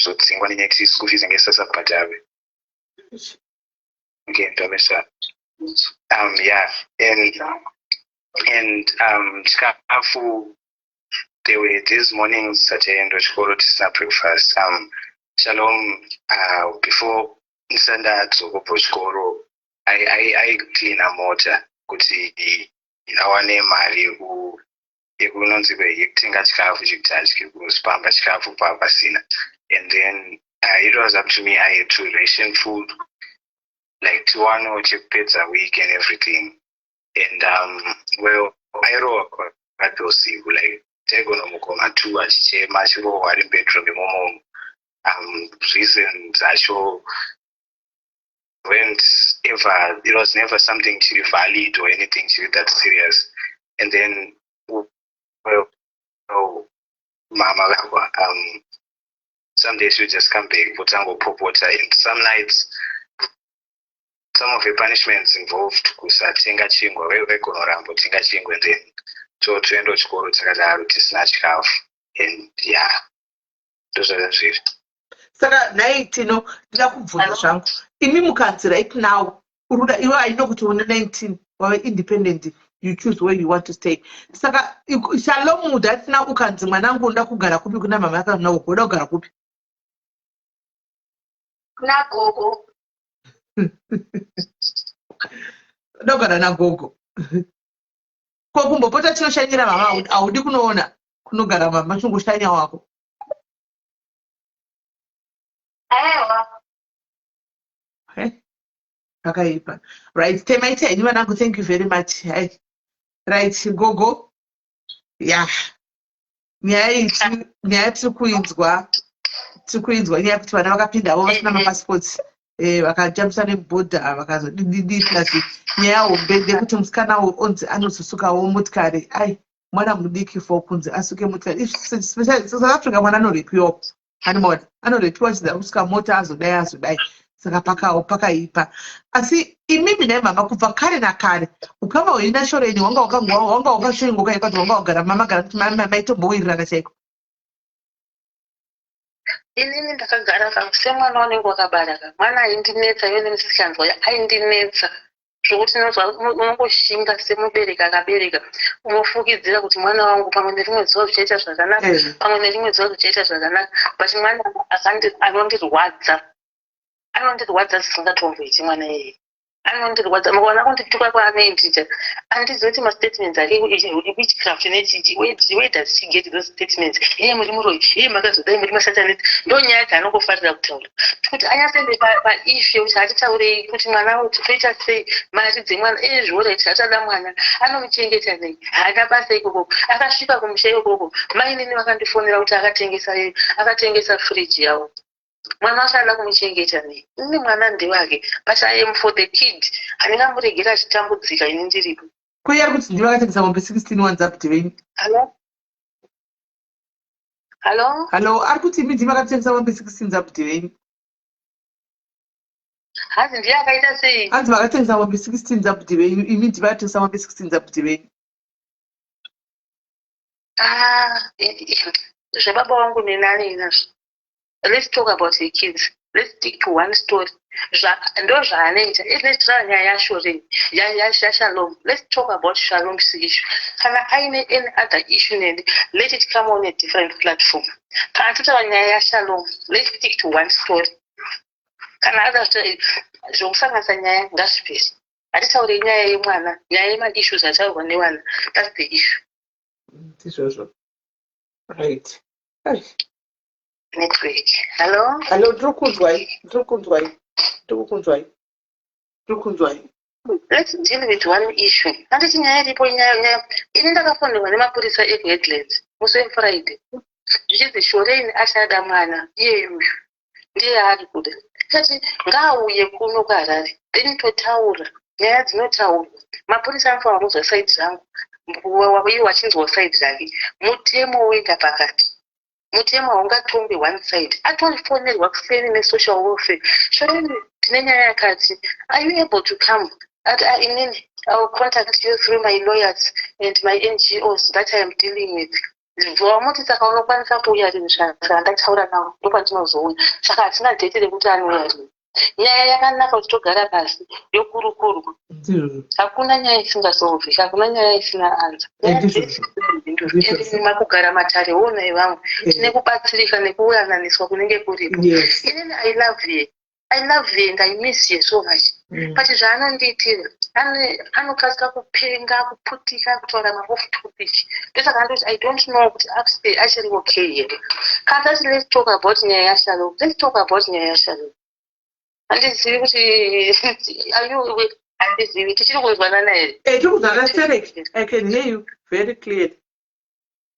S7: zodzingwa nenyaya yekuti school fees yange isasabhadharwe. Okay, ndamesa. Yeah, and chikafu, there were these mornings tataienda kuchikoro tisina breakfast. Shalom, before ndisati ndadzoka kubva kuchikoro, aicleana mota kuti awane mari yekunonzi yekutenga chikafu chekuti adye kuzipamba chikafu pasina. And then it was up to me. I had to ration food like tiwanewo chekupedza week and everything. And well, airohwa pakati peusiku, like taigonomuka ma2 achichema, achirohwa ari mubedroom imomo. Reason dzacho weren't ever, it was never something chiri valid or anything chiri that serious. And then, well, oh, mama vakwa, some days you just come back votangopopota, and some nights some of the punishments involved kusatenga chingwa, vaigonoramba kutenga chingwa and then toenda kuchikoro takadaro tisina chikafu. And yeah, ndozvaka zviri.
S1: Saka nhai Tino, ndida kubvunza zvangu, imi mukanzi right now urikuda iwe aino kuti une 19, wave independent, you choose where you want to stay. Saka Shalom that now ukanzi mwanangu unoda kugara kupi, kuna mama akana gogo, unoda kugara kupi?
S2: Kuna gogo.
S1: Unoda kugara nagogo? Ko kumbopota chinoshanyira mama haudi? Kunoona kunogara mama, chingoshanya wako?
S2: Aiwa.
S1: Pakaipa. Right, temaita henyu vanangu, thank you very much. Hai, right, gogo ya, nyaya iyi nyaya tiri kuinzwa, tiri kuinzwa nyaya yekuti vana vakapindavo vasina mapassports, vakajambisa nebhodha, vakazodididi, plus nyaya hombe ndekuti musikana onzi anozosukawo motikari. Ai, mwana mudiki for kunzi asuke motikari. South Africa mwana anorepiwa, animaona anorepiwa achida kusuka mota, azodai azodai. Saka pakawo pakaipa. Asi imimi nai mama, kubva kare nakare ukama hwenyu naShoreni wanga wakashoingoka ikati wanga wagara mamagara kuti maitombowirirana chaiko?
S4: Inini ndakagara kangu semwana unenge wakabara ka. Mwana aindinetsa, iwe nemisikanzwa aindinetsa zvokuti unongoshinga semubereki akabereka, unofukidzira kuti mwana wangu pamwe nerimwe zuva zvichaita zvakanaka, pamwe nerimwe zuva zvichaita zvakanaka. But mwana anondirwadza, anondirwadza zvisingatomboiti. Mwana iyeye anondirwadza. Mukaona kundituka kwaanoindita, handizivi kuti mastatements ake witchcraft nechichi, where does she get those statements? Iye muri muroyi, iye makazodai, muri masatanist. Ndo nyaya dzaanongofarira kutaura kuti anyatsoende paissue kuti hatitaurei kuti mwana toita sei mari dzemwana ezvoreti, hatada mwana anomuchengeta nei? Haana basa ikoko. Akasvika kumusha ikokoko, mainini vakandifonera kuti akatengesa firiji yavo. Mwana wacho anoda kumuchengeta nei? Ini mwana ndewake, but I am for the kid. Handingamuregeri achitambudzika ini ndiripo.
S1: Ko ari kuti ndivo vakatengesa mombe 16 wanzabhuti venyu?
S4: Hallo, hallo.
S1: Hallo, ari kuti imi ndimi vakatengesa mombe 16 dzabhuti venyu.
S4: Hanzi ndiye akaita sei?
S1: Hanzi vakatengesa mombe 16 dzabhuti venyu, imi ndimi vakatengesa mombe 16 dzabhuti venyu.
S5: Ah, zvababa vangu nenani inazvo. Let's talk about the kids. Let's stick to one story. Ndo zvaanoita. Let's try nyaya yaShoreni, yaShalom. Let's talk about Shalom's issue. Kana aine any other issue neni, let it come on a different platform. Kana totaura nyaya yaShalom, let's stick to one story. Kana ada zvokusanganisa nyaya, ngazvipere. Hatitaure nyaya yemwana, nyaya yemaissues ataurwa nevana. That's the issue.
S1: Ndizvozvo, right. Ai.
S5: Network, hello?
S1: Hallo, ndiri kunzwai, ndiri kunzwai, ndiri kukunzwai, ndiri kunzwai.
S5: Let's deal with one issue. Handiti nyaya iripo, nyaya ini ndakafonerwa nemapurisa ekuHeadlands musi weFriday, zvichinzi Shoreni achada mwana iyeyuyu, ndiye ari kuda. Tati ngaauye kuno kuHarare, then totaura nyaya dzinotaurwa. Mapurisa anofanira kunzwa side rangu, iwo achinzwa side rake. Mutemo woenda pakati, mutemo haungatongi one side. Atorifonerwa kuseni nesocial welfare, "Shoreni, tine nyaya yakati, are you able to come?" Ati, "Ah, inini I will contact you through my lawyers and my NGOs that I am dealing with." Vamuti, "Saka unokwanisa kuuya rini?" "Saka ndataura navo, ndopandinozouya." Saka hatina date rekuti anouya rini. Nyaya yakanaka kuti togara pasi, yokurukurwa.
S1: Ndizvozvo.
S5: Hakuna nyaya isingasolveki, hakuna nyaya isina answer.
S1: Ndizvozvo. Ndizvozvo.
S5: Makugara matare ona evamwe, tine kubatsirika nekuuyananiswa kunenge kuripo. Inini I love you, I love you and I miss you so much. But zvaanondiitira, anokasika kupenga, kuputika, kutaura maoff topic. Ndosaka ndoti I don't know kuti upstay achiri okay here. Kana tati let's talk about nyaya yaShalom, let's talk about nyaya yaShalom. Handizivi kuti are you, handizivi, tichiri kunzwanana here?
S1: Tiri kunzwana, Terek. I can hear you very clearly.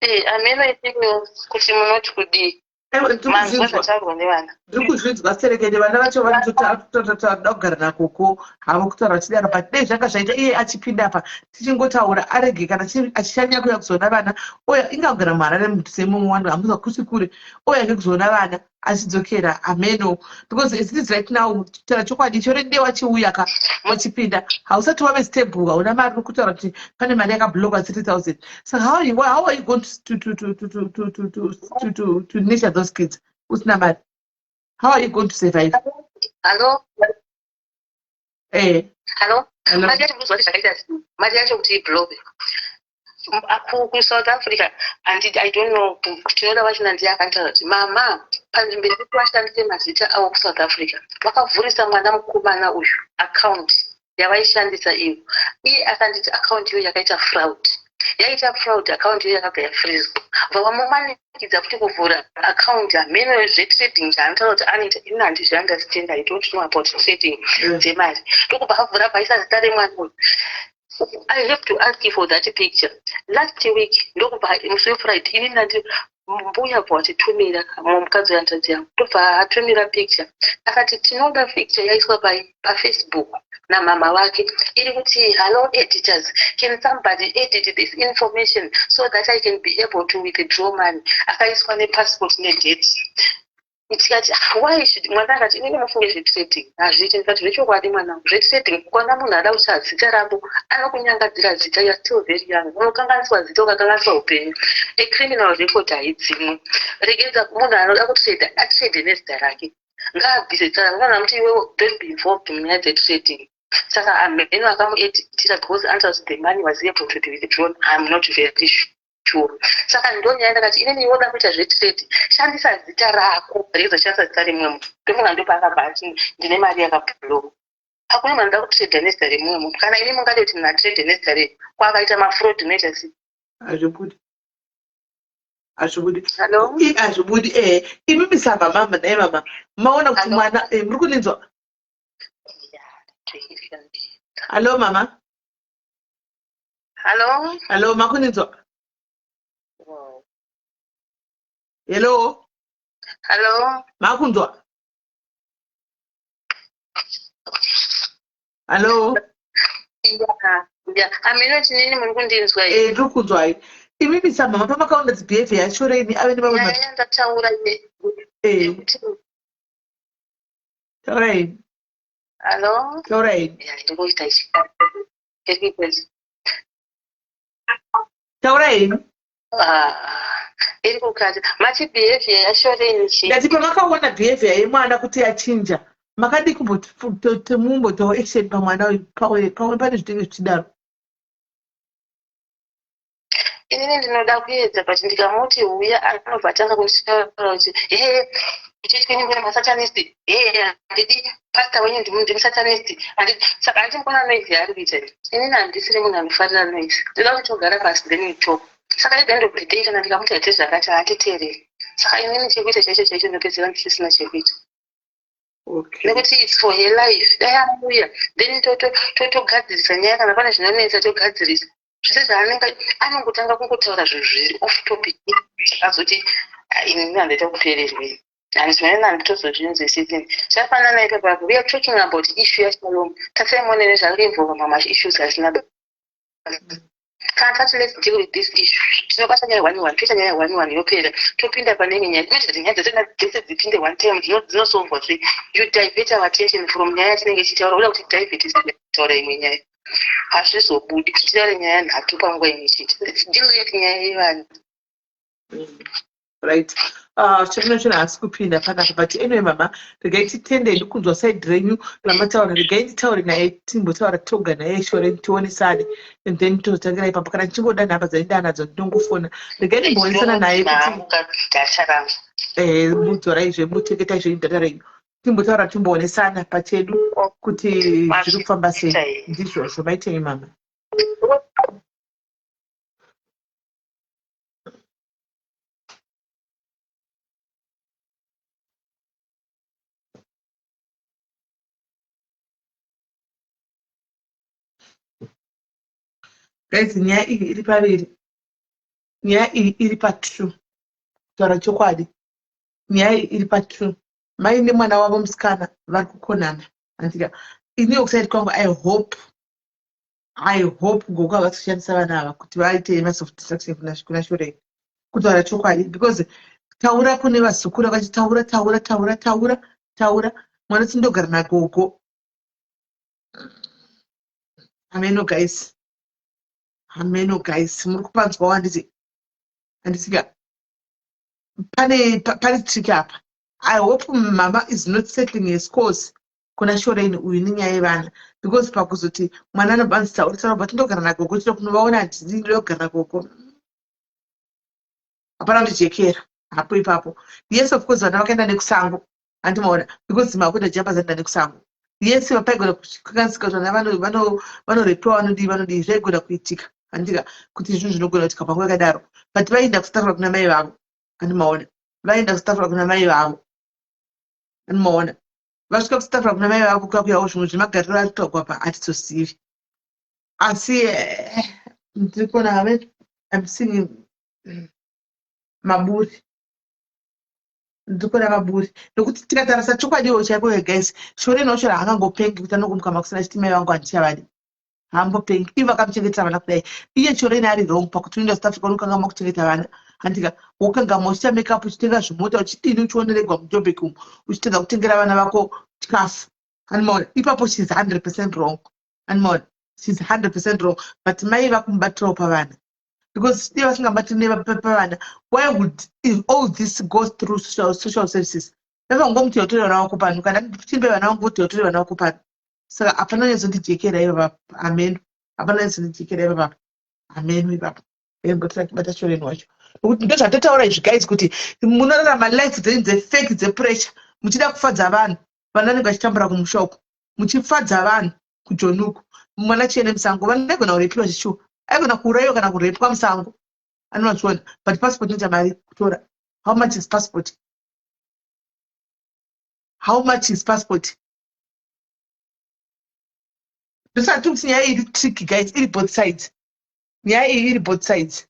S5: Ameno itimwe kuti munoti kudii.
S1: Aiwa, ndiri
S5: Manzwa
S1: kuzvinzwa.
S5: zvataurwa nevana.
S1: Ndiri kuzvinzwa, Sterek. Ende vana vacho vanotoda kugara nakoko havo, kutaura vachidaro. But dai zvanga zvaita iye achipinda apa, tichingotaura, arege kana achishanya kuuya kuzoona vana. Oya inga kugara muHarare mudhuze imomo, wani hamuza kusi kure. Oya ke kuzoona vana, achidzokera ameno, because as it is right now, kutaura chokwadi, chorende wachiuya ka, wachipinda, hausati wave stable, hauna mari. Uri kutaura kuti pane mari yakablockwa, 3000. Saka how are you going to nurture those kids usina mari? How are you going to survive?
S5: Hallo?
S1: Eh.
S5: Hallo?
S1: Hello.
S5: Mari yacho kuzwa kuti zvakaita sei, mari yacho kuti iblockwe kuSouth Africa, and I don't know, tinoda vachina ndiye akantaura kuti mama, panzvimbo yekuti vashandise mazita avo kuSouth Africa, vakavhurisa mwana mukomana uyu account yavaishandisa ivo. Iye akanditi account iyo yakaita fraud, yaita fraud, account iyo yakabva yafreezwa. Bva vamumanikidza futi kuvhura account hameno zvetrading zvaanotaura kuti anoita. Ini handizviunderstand, I don't know about trading dzemari. Ndokubva avhura, bvaisa zita remwana uyu. I have to ask you for that picture. Last week, ndokubva musi weFriday, ini ndati mbuya bva watitumira, mukadzi wehanzvadzi yangu, ndobva atumira picture, akati tinoda picture yaiswa paFacebook namama vake, iri kuti, "Hello editors, can somebody edit this information so that I can be able to withdraw money?" Akaiswa nepassport nedate. Tikati, "Ah, why should?" Mwana akati, "Inini mufunge zvetrading hazviiti." Ndikati, "Zvechokwadi mwanangu, zvetrading, ukaona munhu ada kuti zita rako, anokunyangadzira zita. You are still very young, unokanganiswa zita, ukakanganiswa upenyu. A criminal record haidzimwi. Regedza munhu anoda kutrade atrade nezita rake, ngaabvise zita rako." Kana muti iwewe, don't be involved munyaya dzetrading. Saka ameno akamueditira, because answers the money was able to be withdrawn. I'm not very sure. Saka ndonyaya ndakati, inini woda kuita zvetrade, shandisa zita rako, regedza shandisa zita remumwe munhu. Ndofunga ndopaakabva ati ndine mari yakablockwa. Hakuna munhu anoda kutrade nezita remumwe munhu. Kana ini mungade kuti munhu atrade nezita renyu, kwakaita mafraud, unoita sei?
S1: Hazvibudi, hazvibudi.
S5: Hallo?
S1: Hazvibudi. Imi misamba mama, naye mama, maona kuti
S5: Hello?
S1: mwana, muri kuninzwa? Hallo mama?
S5: Hallo?
S1: Hallo, makuninzwa? Hello?
S5: Hallo?
S1: Makunzwa? Hallo?
S5: Ya, aminoti nini, muri kundinzwa here?
S1: Ndiri kunzwai. Imi misamba mama, pamakaona kuti behavior yaShoreni ave nemamwe
S5: Nyaya yandataura yekuti
S1: Taurai.
S5: Hallo?
S1: Taurai.
S5: Ya, ndikuita ichi.
S1: Taurai.
S5: Ah, iri kukati mati behavior yaShoreni chii?
S1: Ndati pamakaona behavior yemwana kuti yachinja makadii kumboti mumbotawo action pamwana uyu? Pamwe pamwe pane zvinenge zvichidaro.
S5: Inini ndinoda kuedza, but ndikamuti uya, anobva atanga kunditaura kuti, "He, kuchechi kwenyu kune masatanist. He, handidi pastor wenyu, ndimusatanist, handidi." Saka handimukona noise yaari kuita iyi. Inini handisiri munhu anofarira noise. Ndoda kuti togara pasi, then we talk. Saka at the end of the day, kana ndikamuti aite zvakati, haatiteereri. Saka inini chekuita chaicho chaicho, ndopedzera ndisisina chekuita. Nekuti it's for her life. Dai auya, then totogadzirisa nyaya. Kana pane zvinonetsa, togadzirisa zvese. Zvaanenge anongotanga kungotaura zvinhu zviri off topic, zvakazoti, "Ah, inini handaita kupererweni, handizvimene, handitozozvinzwisisi." Zvafanana ipapapo, we are talking about issue yaShalom. Tasaimone nezvakuinvolva mama issues asina. Kana tati let's deal with this issue, tinobata nyaya one one, toita nyaya one one, yopera, topinda pane imwe nyaya. Tinoita kuti nyaya dzese dzese dzipinde one time, dzinosolvwa zve. You divert our attention from nyaya yatinenge tichitaura. Uda kuti divert kutaura imwe nyaya, hazvizobudi kuti titaure nyaya nhatu panguva imwe chete. Let's deal with nyaya yevanhu.
S1: Right, chimwe chinhu haasi kupinda panapa, but anyway, mama, regai titende ndikunzwa side renyu ramataura. Regai nditaure naye, timbotaura toga naye Shore, tionesane, and then tozotangira ipapo. Kana ndichingoda nhamba dzainda nadzo, ndinongofona. Regai ndimboonesana naye kuti
S5: Data rangu.
S1: Mudzoraizve, mutengetai zvenyu data renyu. Timbotaura, timboonesana pachedu kuti zviri kufamba sei. Ndizvozvo, maitei mama. Guys, nyaya iyi iri paviri, nyaya iyi iri patwo. Kutaura chokwadi, nyaya iyi iri patwo. Mai nemwana wavo musikana vari kukonana, andika? Ini kuside kwangu, I hope gogo havasi kushandisa vana ava kuti vaite mass of destruction kuna Shoreni. Kutaura chokwadi, because taura kune vazukuru vachitaura, taura, taura, taura, taura, mwana tindogara nagogo. Hameno guys, hameno guys, muri kupanzwawo? Handiti, handisika pane trick apa. I hope mama is not settling his course kuna Shoreni uyu nenyaya yevana, because pakuzoti mwana anobva anzi taura, taura, but ndogara nagogo, tino kunovaona, handidi, ndogara nagogo. Hapana kundijekera hapo ipapo. Yes, of course, vana vakaenda nekusango, handimaona, because makuda jamba zaenda nekusango. Yes, paigona kukanganisika kuti vana vanorepiwa, vanodii, vanodii, zvaigona kuitika, handika, kuti zvinhu zvinogona kuitika panguva yakadaro. But vaenda kuSouth kuna mai vavo, handimaona, vaenda kuSouth kuna mai vavo, handimaona. Vasvika kuSouth kuna mai vavo, kwakuyawo zvimwe zvemagariro ari kutaurwa pa, hatitozivi. Asi ndiri kuona have, I'm seeing maburi, ndiri kuona maburi, nokuti tikatarisa chokwadiwo chaiko, guys, Shoreni wacho haangangopengi kuti anongomuka makusina chiti, "Mai vangu handichavadi." Haambopengi. Ivo vakamuchengetera vana kudai, iye Shoreni ari wrong pakuti unoenda South Africa, unokangama kuchengeta vana, handika? Wokangama uchiita makeup, uchitenga zvimota, uchidini, uchioneregwa muJobek umu, uchitedza kutengera vana vako chikafu, handimaona? Ipapo she's 100% wrong, handimaona? She's 100% wrong. But mai vakumubatirawo pavana, because dai vasingabatiri pavana, why would if all this goes through social services? Vavangomuti, "Utore vana vako pano," kana chimbe vana vangu kuti, "Utore vana vako pano." Saka hapana nyatsondijekera ipapa, ameno. Hapana nyatsondijekera ipapa, ameno ipapo. Ngotira Shoreni wacho, nokuti ndozvatotaura izvi guys, kuti munorarama life dzenyu dzefake, dzepressure, muchida kufadza vanhu. Vana vanenge vachitambura kumusha uku, muchifadza vanhu kuJoni uku. Mwana chiende musango, vana aigona kurepiwa zvichiwa, aigona kuurayiwa kana kurepwa musango, anomazviona. But passport inoita mari kutora. How much is passport? How much is passport? Ndosati kuti nyaya iri tricky guys, iri both sides. Nyaya iyi iri both sides,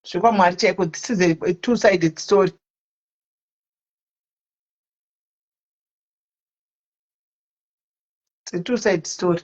S1: zvekwamwari chaiko. This is a two sided story. It's a two sided story.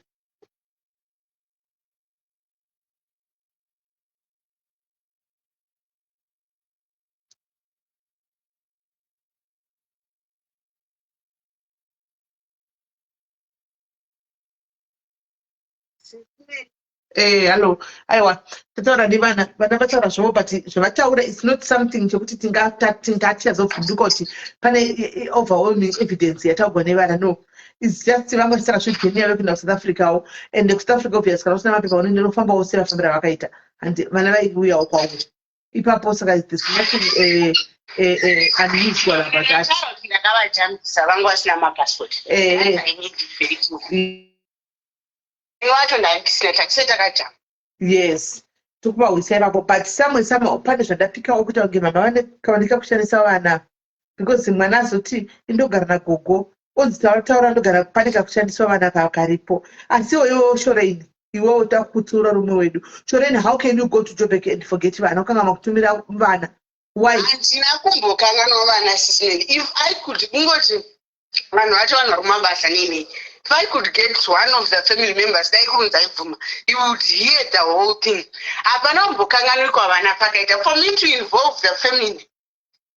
S1: Hallo, aiwa, tataura nevana. Vana vataura zvavo, but zvavataura, it's not something chekuti tingati azobvunduka kuti pane overwhelming evidence yataurwa nevana. No, it's just vanga vachitaura zvejourney yavo kuenda kuSouth Africawo, and kuSouth Africa, obvious, kana usina mapepa unoenda unofambawo sevafambira vakaita, and vana vaiuyawo kwauri ipapo. Saka there's nothing unusual about that.
S6: Ndakavajambisa, vanga vasina mapassport. Wacho ndandisina, takise takajamba.
S1: Yes, tokuvahwisa ipapo, but samwe pane zvandapikawo kuita kunge mama vakaoneka kushandisa vana, because mwana azoti indogara nagogo, onzi taura ndogara, pane kakushandiswa vana karipo. Asi iwewo Shoreini, iwewo takutsiura rume wedu Shoreini, how can you go to Joburg and forget vana, ukangama kutumira vana? Why?
S6: Handina kumbokanganwa vana, Sis Melly. If I could, kungoti vanhu vacho, vanhu vari kumabasa neinei, if I could get one of the family members, dai kurunzi aibvuma, you would hear the whole thing. Hapana kumbokanganwikwa vana. Pakaita for me to involve the family,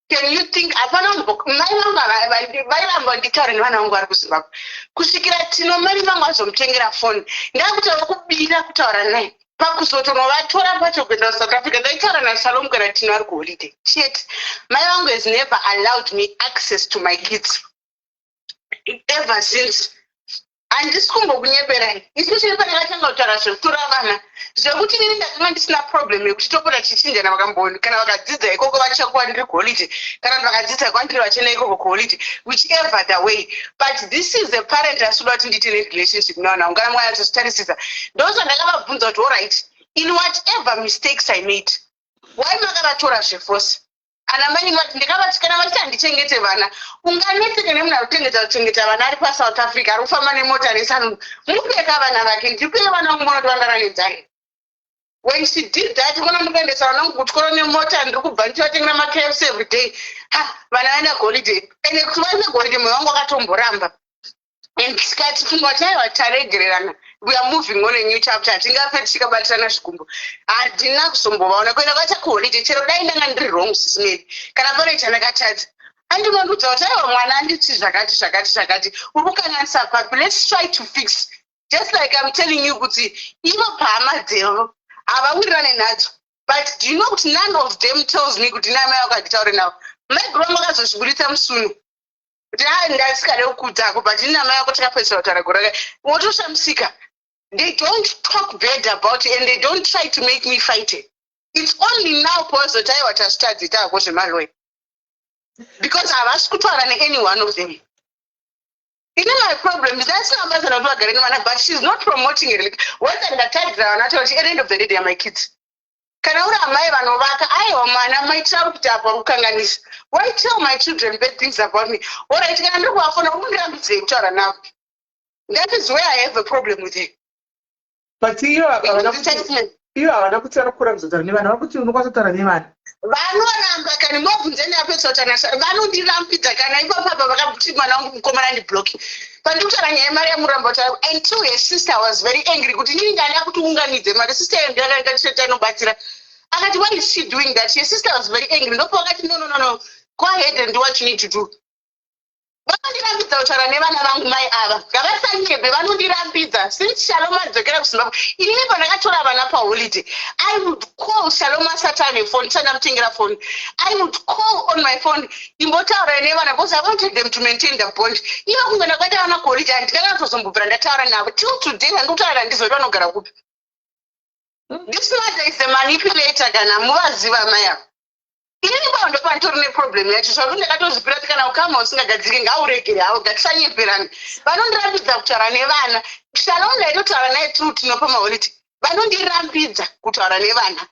S6: can you think? Hapana. Mai vangu vairamba nditaure nevana vangu vari kuZimbabwe kusvikira Tino. Mai vangu vazomutengera foni, ndakutaura kubira kutaura naye. Pakuzotonovatora pacho kuenda kuSouth Africa, ndaitaura naShalom kana Tino ari kuholiday chete. Mai vangu has never allowed me access to my kids ever since. Handisi kumbokunyeperai, especially pandakatanga kutaura zvekutora vana, zvekuti inini ndakanga ndisina problem yekuti topota tichinjana. Vakamboni kana vakadzidza ikoko vachakuwa ndiri kuholiday, kana kuti vakadzidza kwandiri vachienda ikoko kuholiday, whichever the way. But this is a parent asikuda kuti ndiite nerelationship nevana vangu. Kana mwanyatsozvitarisisa, ndozvandakavabvunza kuti, allright, in whatever mistakes I made, why makavatora zveforce? Ana mai vati ndikavati kana vachiti handichengete vana, unganetseke nemunhu ari kuchengeta kuchengeta vana ari paSouth Africa, ari kufamba nemota nesalon? Mupeka vana vake, ndikuye vana vangu, mona kuti vangara nenzare. When she did that, kona ndikuendesa vana vangu kuchikoro nemota, ndiri kubva ndichivatengera maKFC every day. Ha, vana vaenda holiday, ende kuti vaende holiday, moyo wangu wakatomboramba, and tikati funga kuti aiwa, taregererana, we are moving on a new chapter, hatingafe tichikabatirana zvikumbo. Handina kuzombovaona kuenda kwacha kuholiday. Chero dai ndanga ndiri wrong, Sis Melly, kana pane chandakatadza, andinondudza kuti aiwa, mwana anditi zvakati zvakati zvakati, uri kukanganisa papi, let's try to fix. Just like I'm telling you kuti ivo pahama dzevo havawirirane nadzo, but do you know kuti none of them tells me kuti namai vakanditaure navo? Maiguru vangu vakazozviburitsa musuno kuti hai, ndasikade kukudzako, but ini namai vako takapedzisira kutaura gore raka. Wotoshamisika, they don't talk bad about it and they don't try to make me fight it. It's only now pawazoti aiwa, tazvitadzi, taako zvemaloya, because havasi kutaura neany one of them. Ini my problem is asina basa nakuti vagare nevana, but she's not promoting it. Whether ndatadzira vana, taura kuti at the end of the day they are my kids. Kana uri amai vanovaka, aiwa, mwana maitira kuti apa kukanganisa, why tell my children bad things about me? Alright, kana ndiri kuvafona, unondirambidzei kutaura navo? That is where I have a problem with her.
S1: But iyo havana kuti vari kurambidza kutaura nevana, vari kuti unokwanisa kutaura nevana.
S6: Vanoramba. Kana mobvunzeni apedza kutaura, vanondirambidza. Kana ipapapa vakabuti mwana wangu mukomana ndiblock pandiri kutaura nyaya yemari yamuramba kutaura, until her sister was very angry kuti inini ndanda kuti unganidze mari. Sister iyo ndiyakaita inobatsira, akati, "Why is she doing that?" Her sister was very angry. Ndopavakati, "No, no, no, no, go ahead and do what you need to do." Vanondirambidza kutaura nevana vangu. Mai ava ngavasanyebe, vanondirambidza since Shalom adzokera kuZimbabwe. Inini pandakatora vana paholiday, I would call Shalom asati ane foni, tisati ndamutengera foni. I would call on my phone, imbotaurai nevana, because I wanted them to maintain the bond. Ivo kunge ndakaita vana kuholiday, handingana kutozombobvira ndataura navo till today. Handikutaura, handizoti vanogara kupi. This mother is a manipulator. Kana muvaziva mai ava, inini pavo ndo panditori neproblem yacho. Zvakuti ndakatozvipira kuti kana ukama usingagadziriki, ngauregere havo, ngatisanyeperani. Vanondirambidza kutaura nevana. Shalom ndaitotaura naye through Tinopa maholiday. Vanondirambidza kutaura nevana.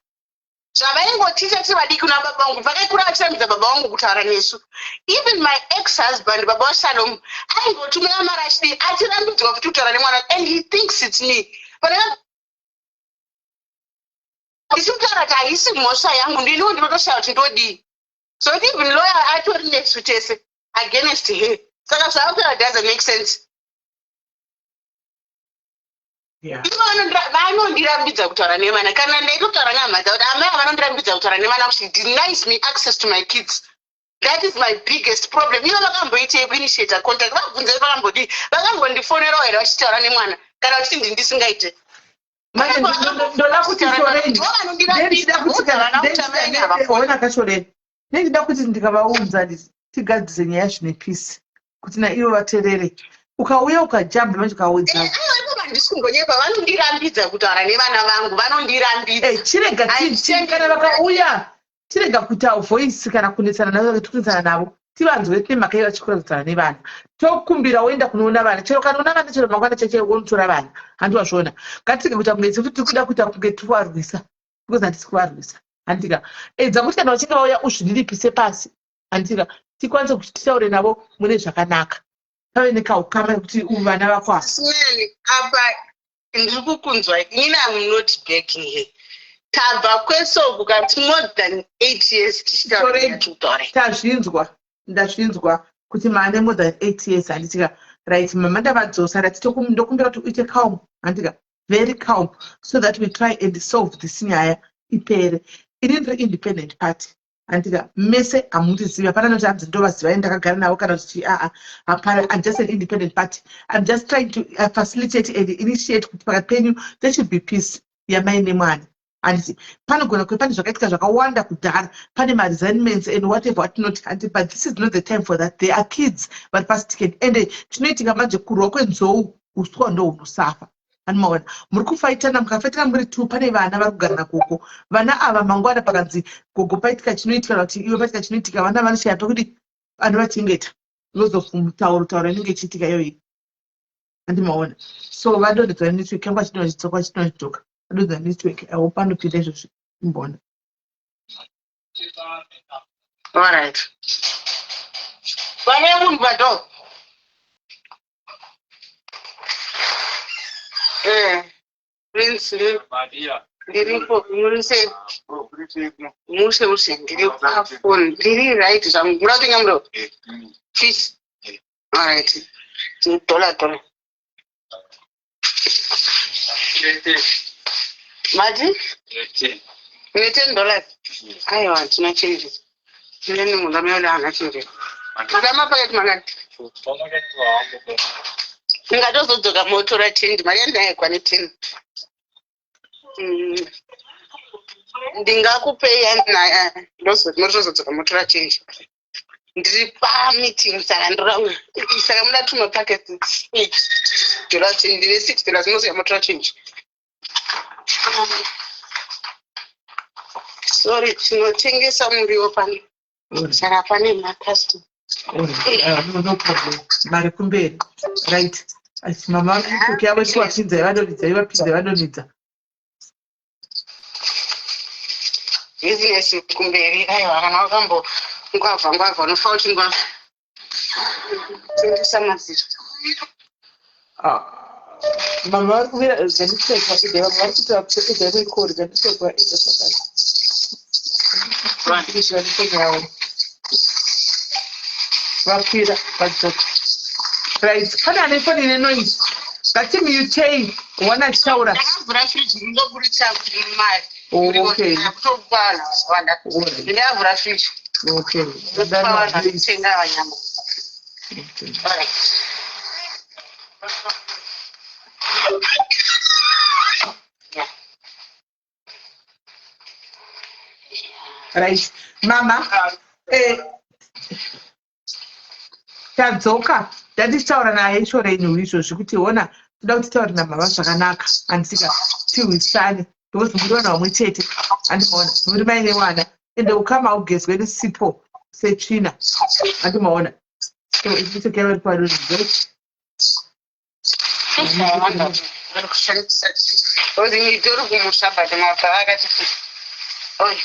S6: Zvavaingoticha tiri vadiki kuna baba vangu, vakaikura vachirambidza baba vangu kutaura nesu. Even my ex husband, baba vaShalom, aingotumira mari achidii, achirambidzwa futi kutaura nemwana, and he thinks it's me. Ndichimutaura kuti haisi mhosva yangu, ndiniwo ndinotoshaya kuti ndodii. So even lawyer atori nesu tese against her. Saka zvaakutaura doesn't make sense. Ivo vanondirambidza kutaura nevana. Kana ndaitotaura nehama dzavo kuti amai vanondirambidza kutaura nevana, she denies me access to my kids. That is my biggest problem. Ivo vakamboitei kuinitiata contact? Vabvunzei, vakambodii? Vakambondifonerawo here vachitaura nemwana, kana vachiti ndini ndisingaite?
S1: Manje ndoda kuti shoreni ndendida kuti ona kashoreni nendida kuti ndikavaunza tigadzise nyaya zvine peace kuti naivo vaterere ukauya ukajamba manje ukaudza
S6: eh, handisi kungonyepa vanondirambidza kutaura nevana vangu vanondirambidza
S1: eh, chirega kana vakauya tirega kuita voice kana kunetsana navo tikunetsana navo tivanzwe tine mhaka iyo vachikura kutaura nevana tokumbira woenda kunoona vana chero kanoona vana chero mangwana cheche wonotora vana handi wazviona ngatirege kuita kunge sekuti tiri kuda kuita kunge tiri kuvarwisa because handisi kuvarwisa handika edza kuti kana vachinge vauya uzvininipise pasi handika tikwanise kuti titaure navo mune zvakanaka pave nekaukama nekuti vana vako
S6: apa ndiri kukunzwa inini am not begging her tabva kwese uku kati more than eight years tichitaura
S1: tazvinzwa ndazvinzwa kuti maane more than eight years handitika right mama ndavadzosa ndati ndokumbira kuti uite calm handika very calm so that we try and solve this nyaya ipere ini ndiri independent party Handika mese hamundizivi hapana anoti hanzi ndovazivai ndakagara navo kana kuti chii aa hapana I'm just an independent party I'm just trying to facilitate and initiate kuti pakati penyu there should be peace yamai nemwana handiti panogona kuve pane zvakaitika zvakawanda kudhara pane maresentments and whatever what not handiti but this is not the time for that there are kids vari pasitiken ende chinoitika manje kurwa kwenzou uswa ndohunosafa Anomaona muri kufaitana mukafaitana muri two pane vana vari kugara nagogo vana ava mangwana pakanzi gogo paitika chinoitika kana kuti iwe paitika chinoitika vana vanoshaya pekuti anovachengeta unozofumutauro tauro inenge ichiitika iyoyi andimaona so vadonhedzwa network yangu vachidonha chidzoka vachidonha chidzoka vadonhedzwa network i hope anopinda izvozvi imboona
S6: Alright. Vane munhu padoor. Eh, Prince, ndiripo muri sei? Mushe mushe, ndiri pafoni, ndiri right zvangu. Muda kutenga muriwo? Fish. Alright. Dollar dollar. Mati? Ne $10. Aiwa, hatina change. Tine munda meola haana change. Toda mapaketi mangani? Ngatozodzoka motora change, mari yandinayo kwane 10. Ndingakupei yandinayo, ndozodzoka motora change. Ndiri pameeting saka ndoda saka muda two mapackets eight dollars change ndine $6 munosiya motora change. Sorry, tinotengesa muriwo pano saka pane macustomer.
S1: No problem, mari kumberi. Right, asi mama network yavo ichiwapinza ivadonhedza ivapinza ivadonhedza.
S6: Business kumberi aiwa kana wakambo ngwavha ngwavha unofa uchi ngwavha tengesa maziro.
S1: Ah, mama vari kumira zvandipfekwa ida vamwe vari kuita kupfekedza rekori zvandipfekwa ida zvakati zvandipfekawo vakwira vadzoka. Right, pane ane foni ine noise, ngatimutei wana achitaura.
S6: Ndakavhura fridge ndingoburitsa mari.
S1: Oh, okay.
S6: Kutopa vanhu vakawanda. Ndakavhura fridge.
S1: Okay.
S6: Ndokupa vanhu vanotenga vanyama.
S1: Okay.
S6: Alright. Yeah.
S1: Right. Mama, tadzoka ndandichitaura naye shorenyu izvozvi kuti hona toda kuti taure namama zvakanaka handisika tirwisane because muri vana vamwe chete handimaona muri mai nevana ende ukama haugezwe nesipo setsvina handimaona so ikutokeya vari paruri.
S6: Vari kushandisa ori mitori kumusha but mabva vakati oi.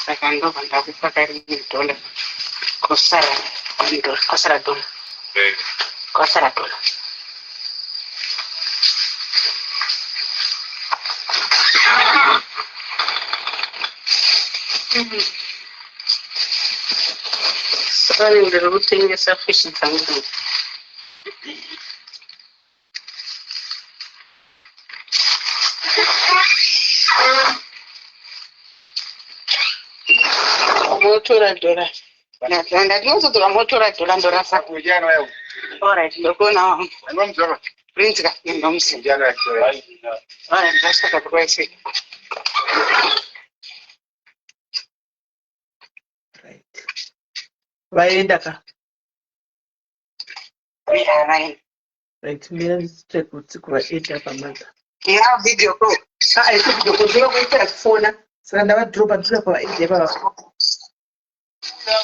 S6: Saka ndobva ndakupa karimwe dollar kosara $1, kosara dollar, kosara dollar. Sorry, ndiri kutengesa fish dzangu. Motora dhora.
S4: Ndinozodzoka motora dhola ndorasa. Alright, ndokuona wangu. Prince ka, ndomusiya. Alright, ndasvika kwaise.
S1: Right. Vaenda ka.
S4: Yeah, vaenda.
S1: Right, mira ndichitsvake kuti kuvaenda pamata.
S4: Yeah, video call.
S1: Ah, isi video call ndinoda kuita kufona. Saka ndavadropa ndinoda kuvaenda ipapa.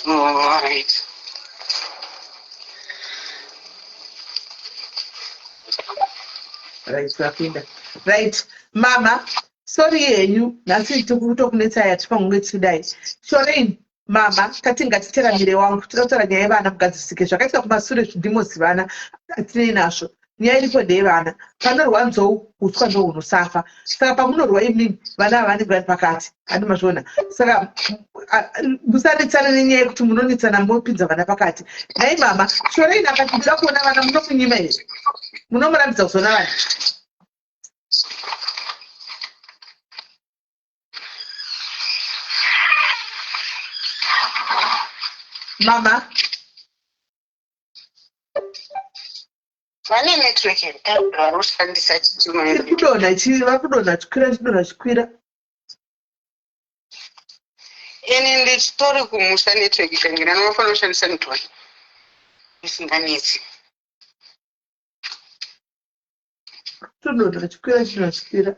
S4: Oh, alright.
S1: Right, vapinda. Right, mama, sorry henyu, nhasi tikutokunetsai hatifanirwi kunge tichidai. Shoreni, mama, tati ngatiteramire wangu, tinoda kutaura nyaya yevana mugadzirisike. Zvakaitika kumasure zvindimozivana, hatinei nazvo. Nyaya iripo ndeyevana. Panorwa nzou, uswa ndohunosafa. Saka pamunorwa imimi, vana ava vanenge vari pakati. Handi mazviona? Saka musanetsana nenyaya yekuti munonetsana mopinza vana pakati. Nhai mama, Shoreni akati ndinoda kuona vana, munomunyima here? Munomurambidza kuzoona vana? Mama,
S4: Vane network here? Vari kushandisa chichimwe.
S1: Iri kudonha ichi, vari kudonha chikwira, chidonha chikwira.
S4: Ini ndichitori kumusha network ikangena ndinofanira kushandisa network isinganetsi.
S1: Tudonha chikwira, chidonha chikwira.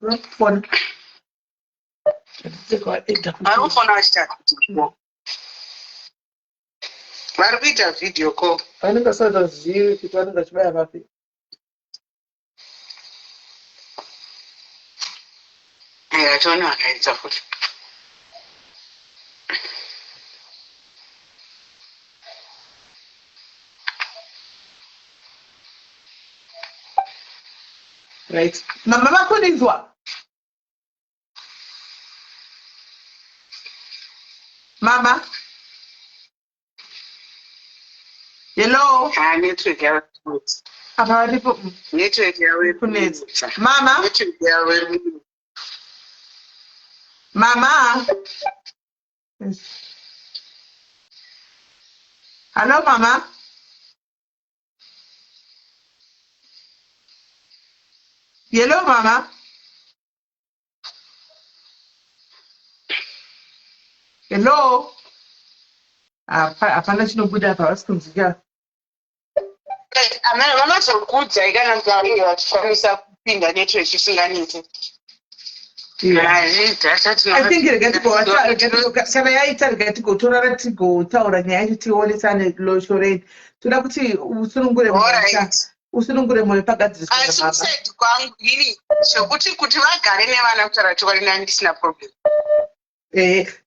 S1: Vari kufona.
S4: Vari kufona vachiita vari kuita video call.
S1: Vanenge vasingatozivi kuti vanenge vachibaya vapi.
S4: Aya tione vakaedza futi.
S1: Right. Mama vakuninzwa. Mama. Hello.
S4: Ah, network yavo.
S1: Apa varipo.
S4: Network yavo iri
S1: Kunetsa.
S4: kunetsa.
S1: Mama.
S4: Network yavo iri kunetsa.
S1: Mama. Hello, mama. Hello, mama. Hello. Hapana chinobuda apa, havasi kunzwika.
S4: Amai vanozokuudzai kana vange vachikwanisa kupinda network isinganetsi.
S1: I think rega kana yaita rega tigotorara tigotaura nyaya yacho tionesane loshoreni. Toda kuti usunungure
S4: Alright.
S1: usunungure moyo pagadziriswe
S4: Asi
S1: namama.
S4: kuside kwangu ini zvekuti kuti vagare nevana kutaura chokwadi nani ndisina problem.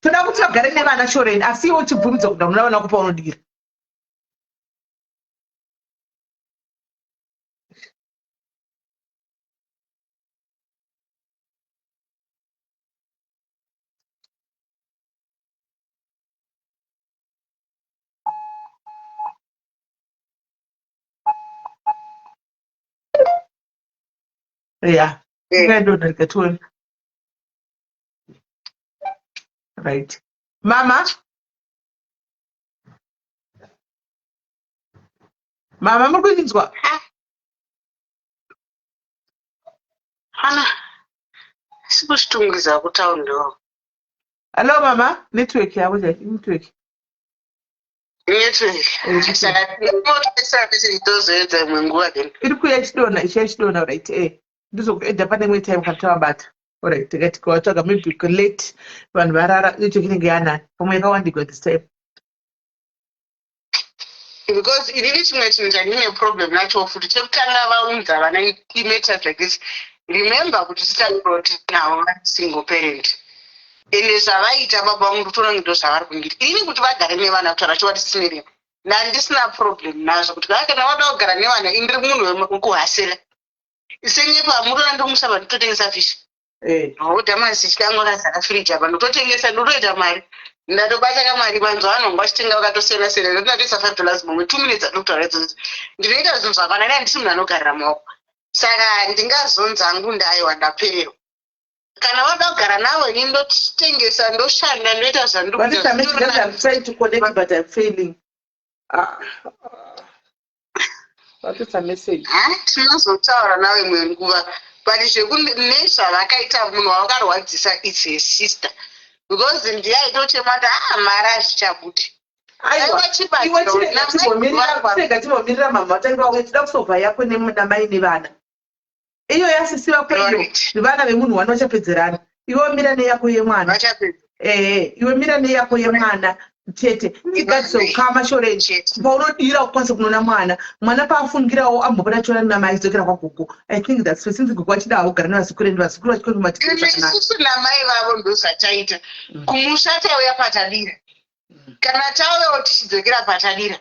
S1: Toda kuti vagare nevana shoreni, asi iwe uchibvumidzwa kuenda muna vana kupa unodira. Yeah. Ingaidonha rega tione. Right. Mama. Mama muri kundinzwa?
S4: Ana sikuchitungwiza kutaundi wavo.
S1: Hello mama, network yavo chai, network.
S4: Network. Saka tinotarisira kuti tozoedza imwe nguva then.
S1: Iri kuuya ichidonha, ichiya ichidonha, right, eh. Ndizokuedha pane imwe time kana tavabata. Alright, tikati kuvatsvaga maybe late vanhu varara network inenge yanani. Pamwe yakawandigwa this time.
S4: Because inini chimwe chinhu chandine problem nacho futi chekutanga vaunza vana imatters like this. Remember kuti titaura kuti navo vari single parent. Ende zvavaita baba vangu ndikutoona ndo zvavari kundiita. Inini kuti vagare nevana kutaura chokwadi sisinei. Ndandisina problem nazvo kuti kana vada kugara nevana ini ndiri munhu wekuhasela. Senyepa mutoona ndomusaba ndototengesa fish. Odhamasi chikango akazara firiji apa ndototengesa ndotoita mari. Ndatobata kamari manzwa vanhu vanga vachitenga vakatosiyana siyana ndotatoisa $5 mumwe 2 minutes andokutaura idzodzo. Ndinoita zvinhu zvakanaka handisi munhu anogarira maoko. Saka ndingazonzi hangu ndaiwa ndapererwa.
S6: Kana vada kugara navo, ini ndotengesa, ndoshanda, ndoita
S1: But it's a message that
S6: zvandiri.
S1: I'm trying to connect, but I'm failing. Ah, but it's a message.
S6: Ha, tinozotaura navo imwe nguva, but nezvavakaita munhu wavakarwadzisa, it's a sister, because ndiye aitochema kuti aa mari hazvichabudi.
S1: Aiwa, iwe chirega timbomirira mama vatange vauya. Tida kusolva yako namai nevana. Iyo yasisi vako iyo, vana vemunhu wani vachapedzerana. Iwe mira neyako yemwana. Ehe, iwe mira neyako yemwana chete, tigadzise ukama. Shoreni paunodira ukwanise kunoona mwana. Mwana paafungirawo ambopota chiona namai, achidzokera kwagogo. I think that's since gogo achida kugara nevazukuru, ende vazukuru
S6: vachikomaisusu namai vavo ndozvataita. Kumusha tauya patadira. Kana tauyawo tichidzokera patadira,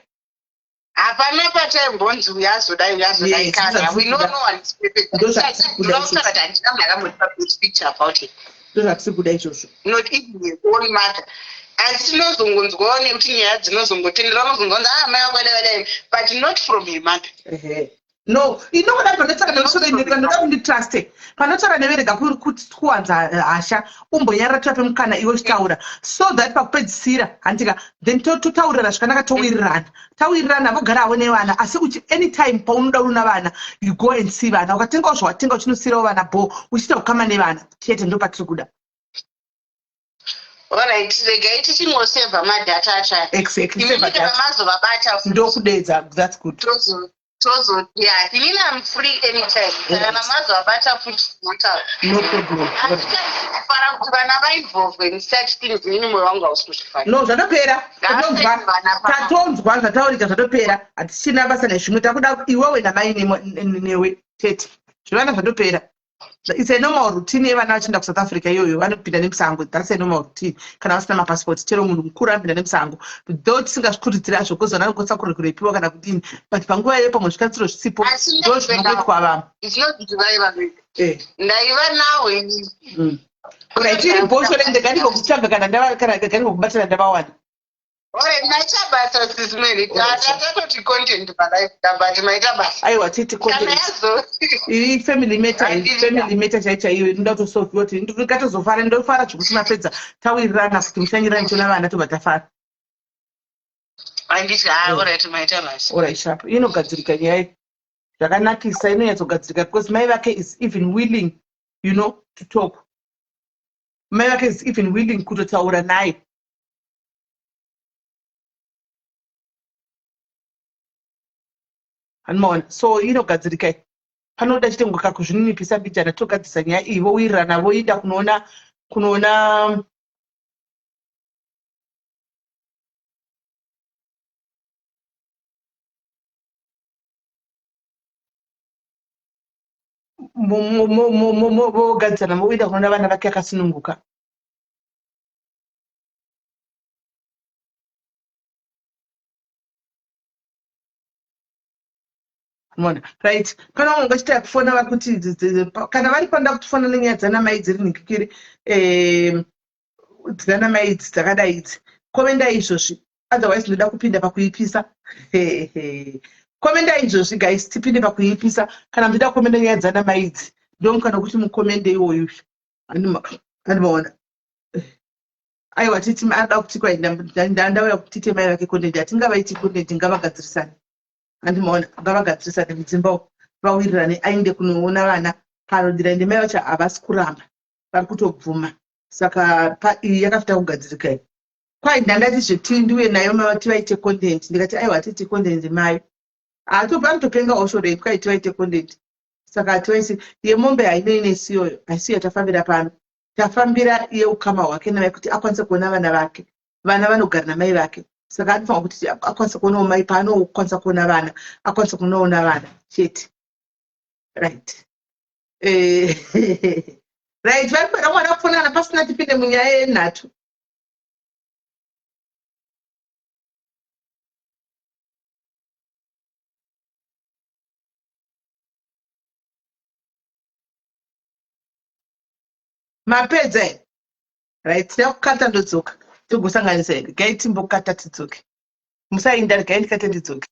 S6: hapana pataimbonzi uyu azodai, uyu azodai. Kana we know no one is perfect. Ndoda kutaura kuti handina munhu akambotipa good picture about it.
S1: Ndozvatiri kuda izvozvo.
S6: Not even your own mother. Asi tinozongonzwawo nekuti nyaya dzinozongotendera, unozonzwa ah, mai vako vadai vadai, but not from her mother.
S1: No, inokuda panotaura ndoda kunditruste panotaura neverega kuwanza hasha. Umbonyarara, tivape mukana iwe uchitaura, so that pakupedzisira, handika, then totaurirana zvakanaka, towirirana. Tawirirana, vogara havo nevana. Asi uchi anytime paunoda unoona vana, you go and see vana. Ukatengawo zvawatenga, uchinosiyirawo vana bo, uchiita kukama nevana chete. Ndo patiri kuda.
S6: Alright, regai tichingosevha madata acho.
S1: Exactly.
S6: Imimi kana mazovabata,
S1: Ndokudedza, that's good.
S6: Tozo, yeah, inini am free anytime. Kana mazovabata futi, motaura.
S1: No problem.
S6: Asi kufara kuti vana vainvolve in such things, inini mwoyo wangu hausi kuzvifara.
S1: No, zvatopera. Tatonzwa zvataurika, zvatopera. Hatichina basa nezvimwe. Takuda iwewe namai newe chete. Zvivana zvatopera. It's a normal routine yevana vachienda kuSouth Africa iyoyo. Vanopinda nemusango. That's a normal routine kana vasina mapassport. Chero munhu mukuru anopinda nemusango, though tisingazvikurudziri azvo, because vana vanokwanisa kurepiwa kana kudini, but panguva iyoyo pamwe zvikwanisiro zvisipo, ndo zvinongoitwa vamwe.
S6: Ndaiva nawo ini.
S1: Right, iri bhosho ndega ndikokutsvaga kana ndikokubatira ndavawana.
S6: Maita basa, Sis Mary. Tatoti content palive, but maita basa.
S1: Aiwa, titi content iyi family matter, family matter chai chaiyo inoda kutosolviwa, kuti ndikatozofara, ndofara zvekuti mapedza, tawirirana kuti mushanyirani chiona vana, tobva tafara.
S6: Handiti? Ha, alright, maita basa.
S1: Alright, sharp. Inogadzirika nyaya zvakanakisa, inonyatsogadzirika, because mai vake is even willing to talk. Mai vake is even willing kutotaura naye. Anomaona, so inogadzirika. Panoda chitengoka kuzvininipisa mbijana, togadzisa nyaya iyi, vowirirana, voenda kunoona vogadzisana, voenda kunoona vana vake akasununguka. Mona, right, pana vamwe vachitaya kufona, vari kuti kana vari panoda kutifona nenyaya dzanamai dziri nhikikiri, dzanamai idzi dzakadai idzi, komendai izvozvi, otherwise ndoda kupinda pakuipisa. Komendai izvozvi, guys, tipinde pakuipisa. Kana muchida kukomenda nyaya dzanamai idzi, ndomukana kuti mukomende iwoyu. Andimaona, aiwa, titi anoda kuti kwai ndauya kuti tiite mai vake content. Hatingavaiti content, ngavagadzirisane. Andimaona, ngavagadzirisane mudzimba umu, vawirirane, ainde kunoona vana panodira. Ende mai vacho havasi kuramba, vari kutobvuma. Saka iyi yakafita kugadzirika iyi. Kwai ndandati zveti ndiuye nayo mai tivaite content, ndikati aiwa, tiiti content mai anotopengawo shorei. Kwai tivaite content, saka hativaisi yemombe. Hainei nesiyoyo, haisiyo yatafambira pano. Tafambira yeukama hwake namai, kuti akwanise kuona vana vake. Vana vanogara namai vake, saka anofanira kuti akwanise kuonawo mai. Paanokwanisa kuona vana, akwanise kunoona vana chete. Right, right, vari kuda mwana kufonana pasina, tipinde munyaya yenhatu. Mapedza here? Right, tida kukata, ndodzoka, tigosanganisa here. Gai timbokata tidzoke, musainda. Regai ndikate ndidzoke.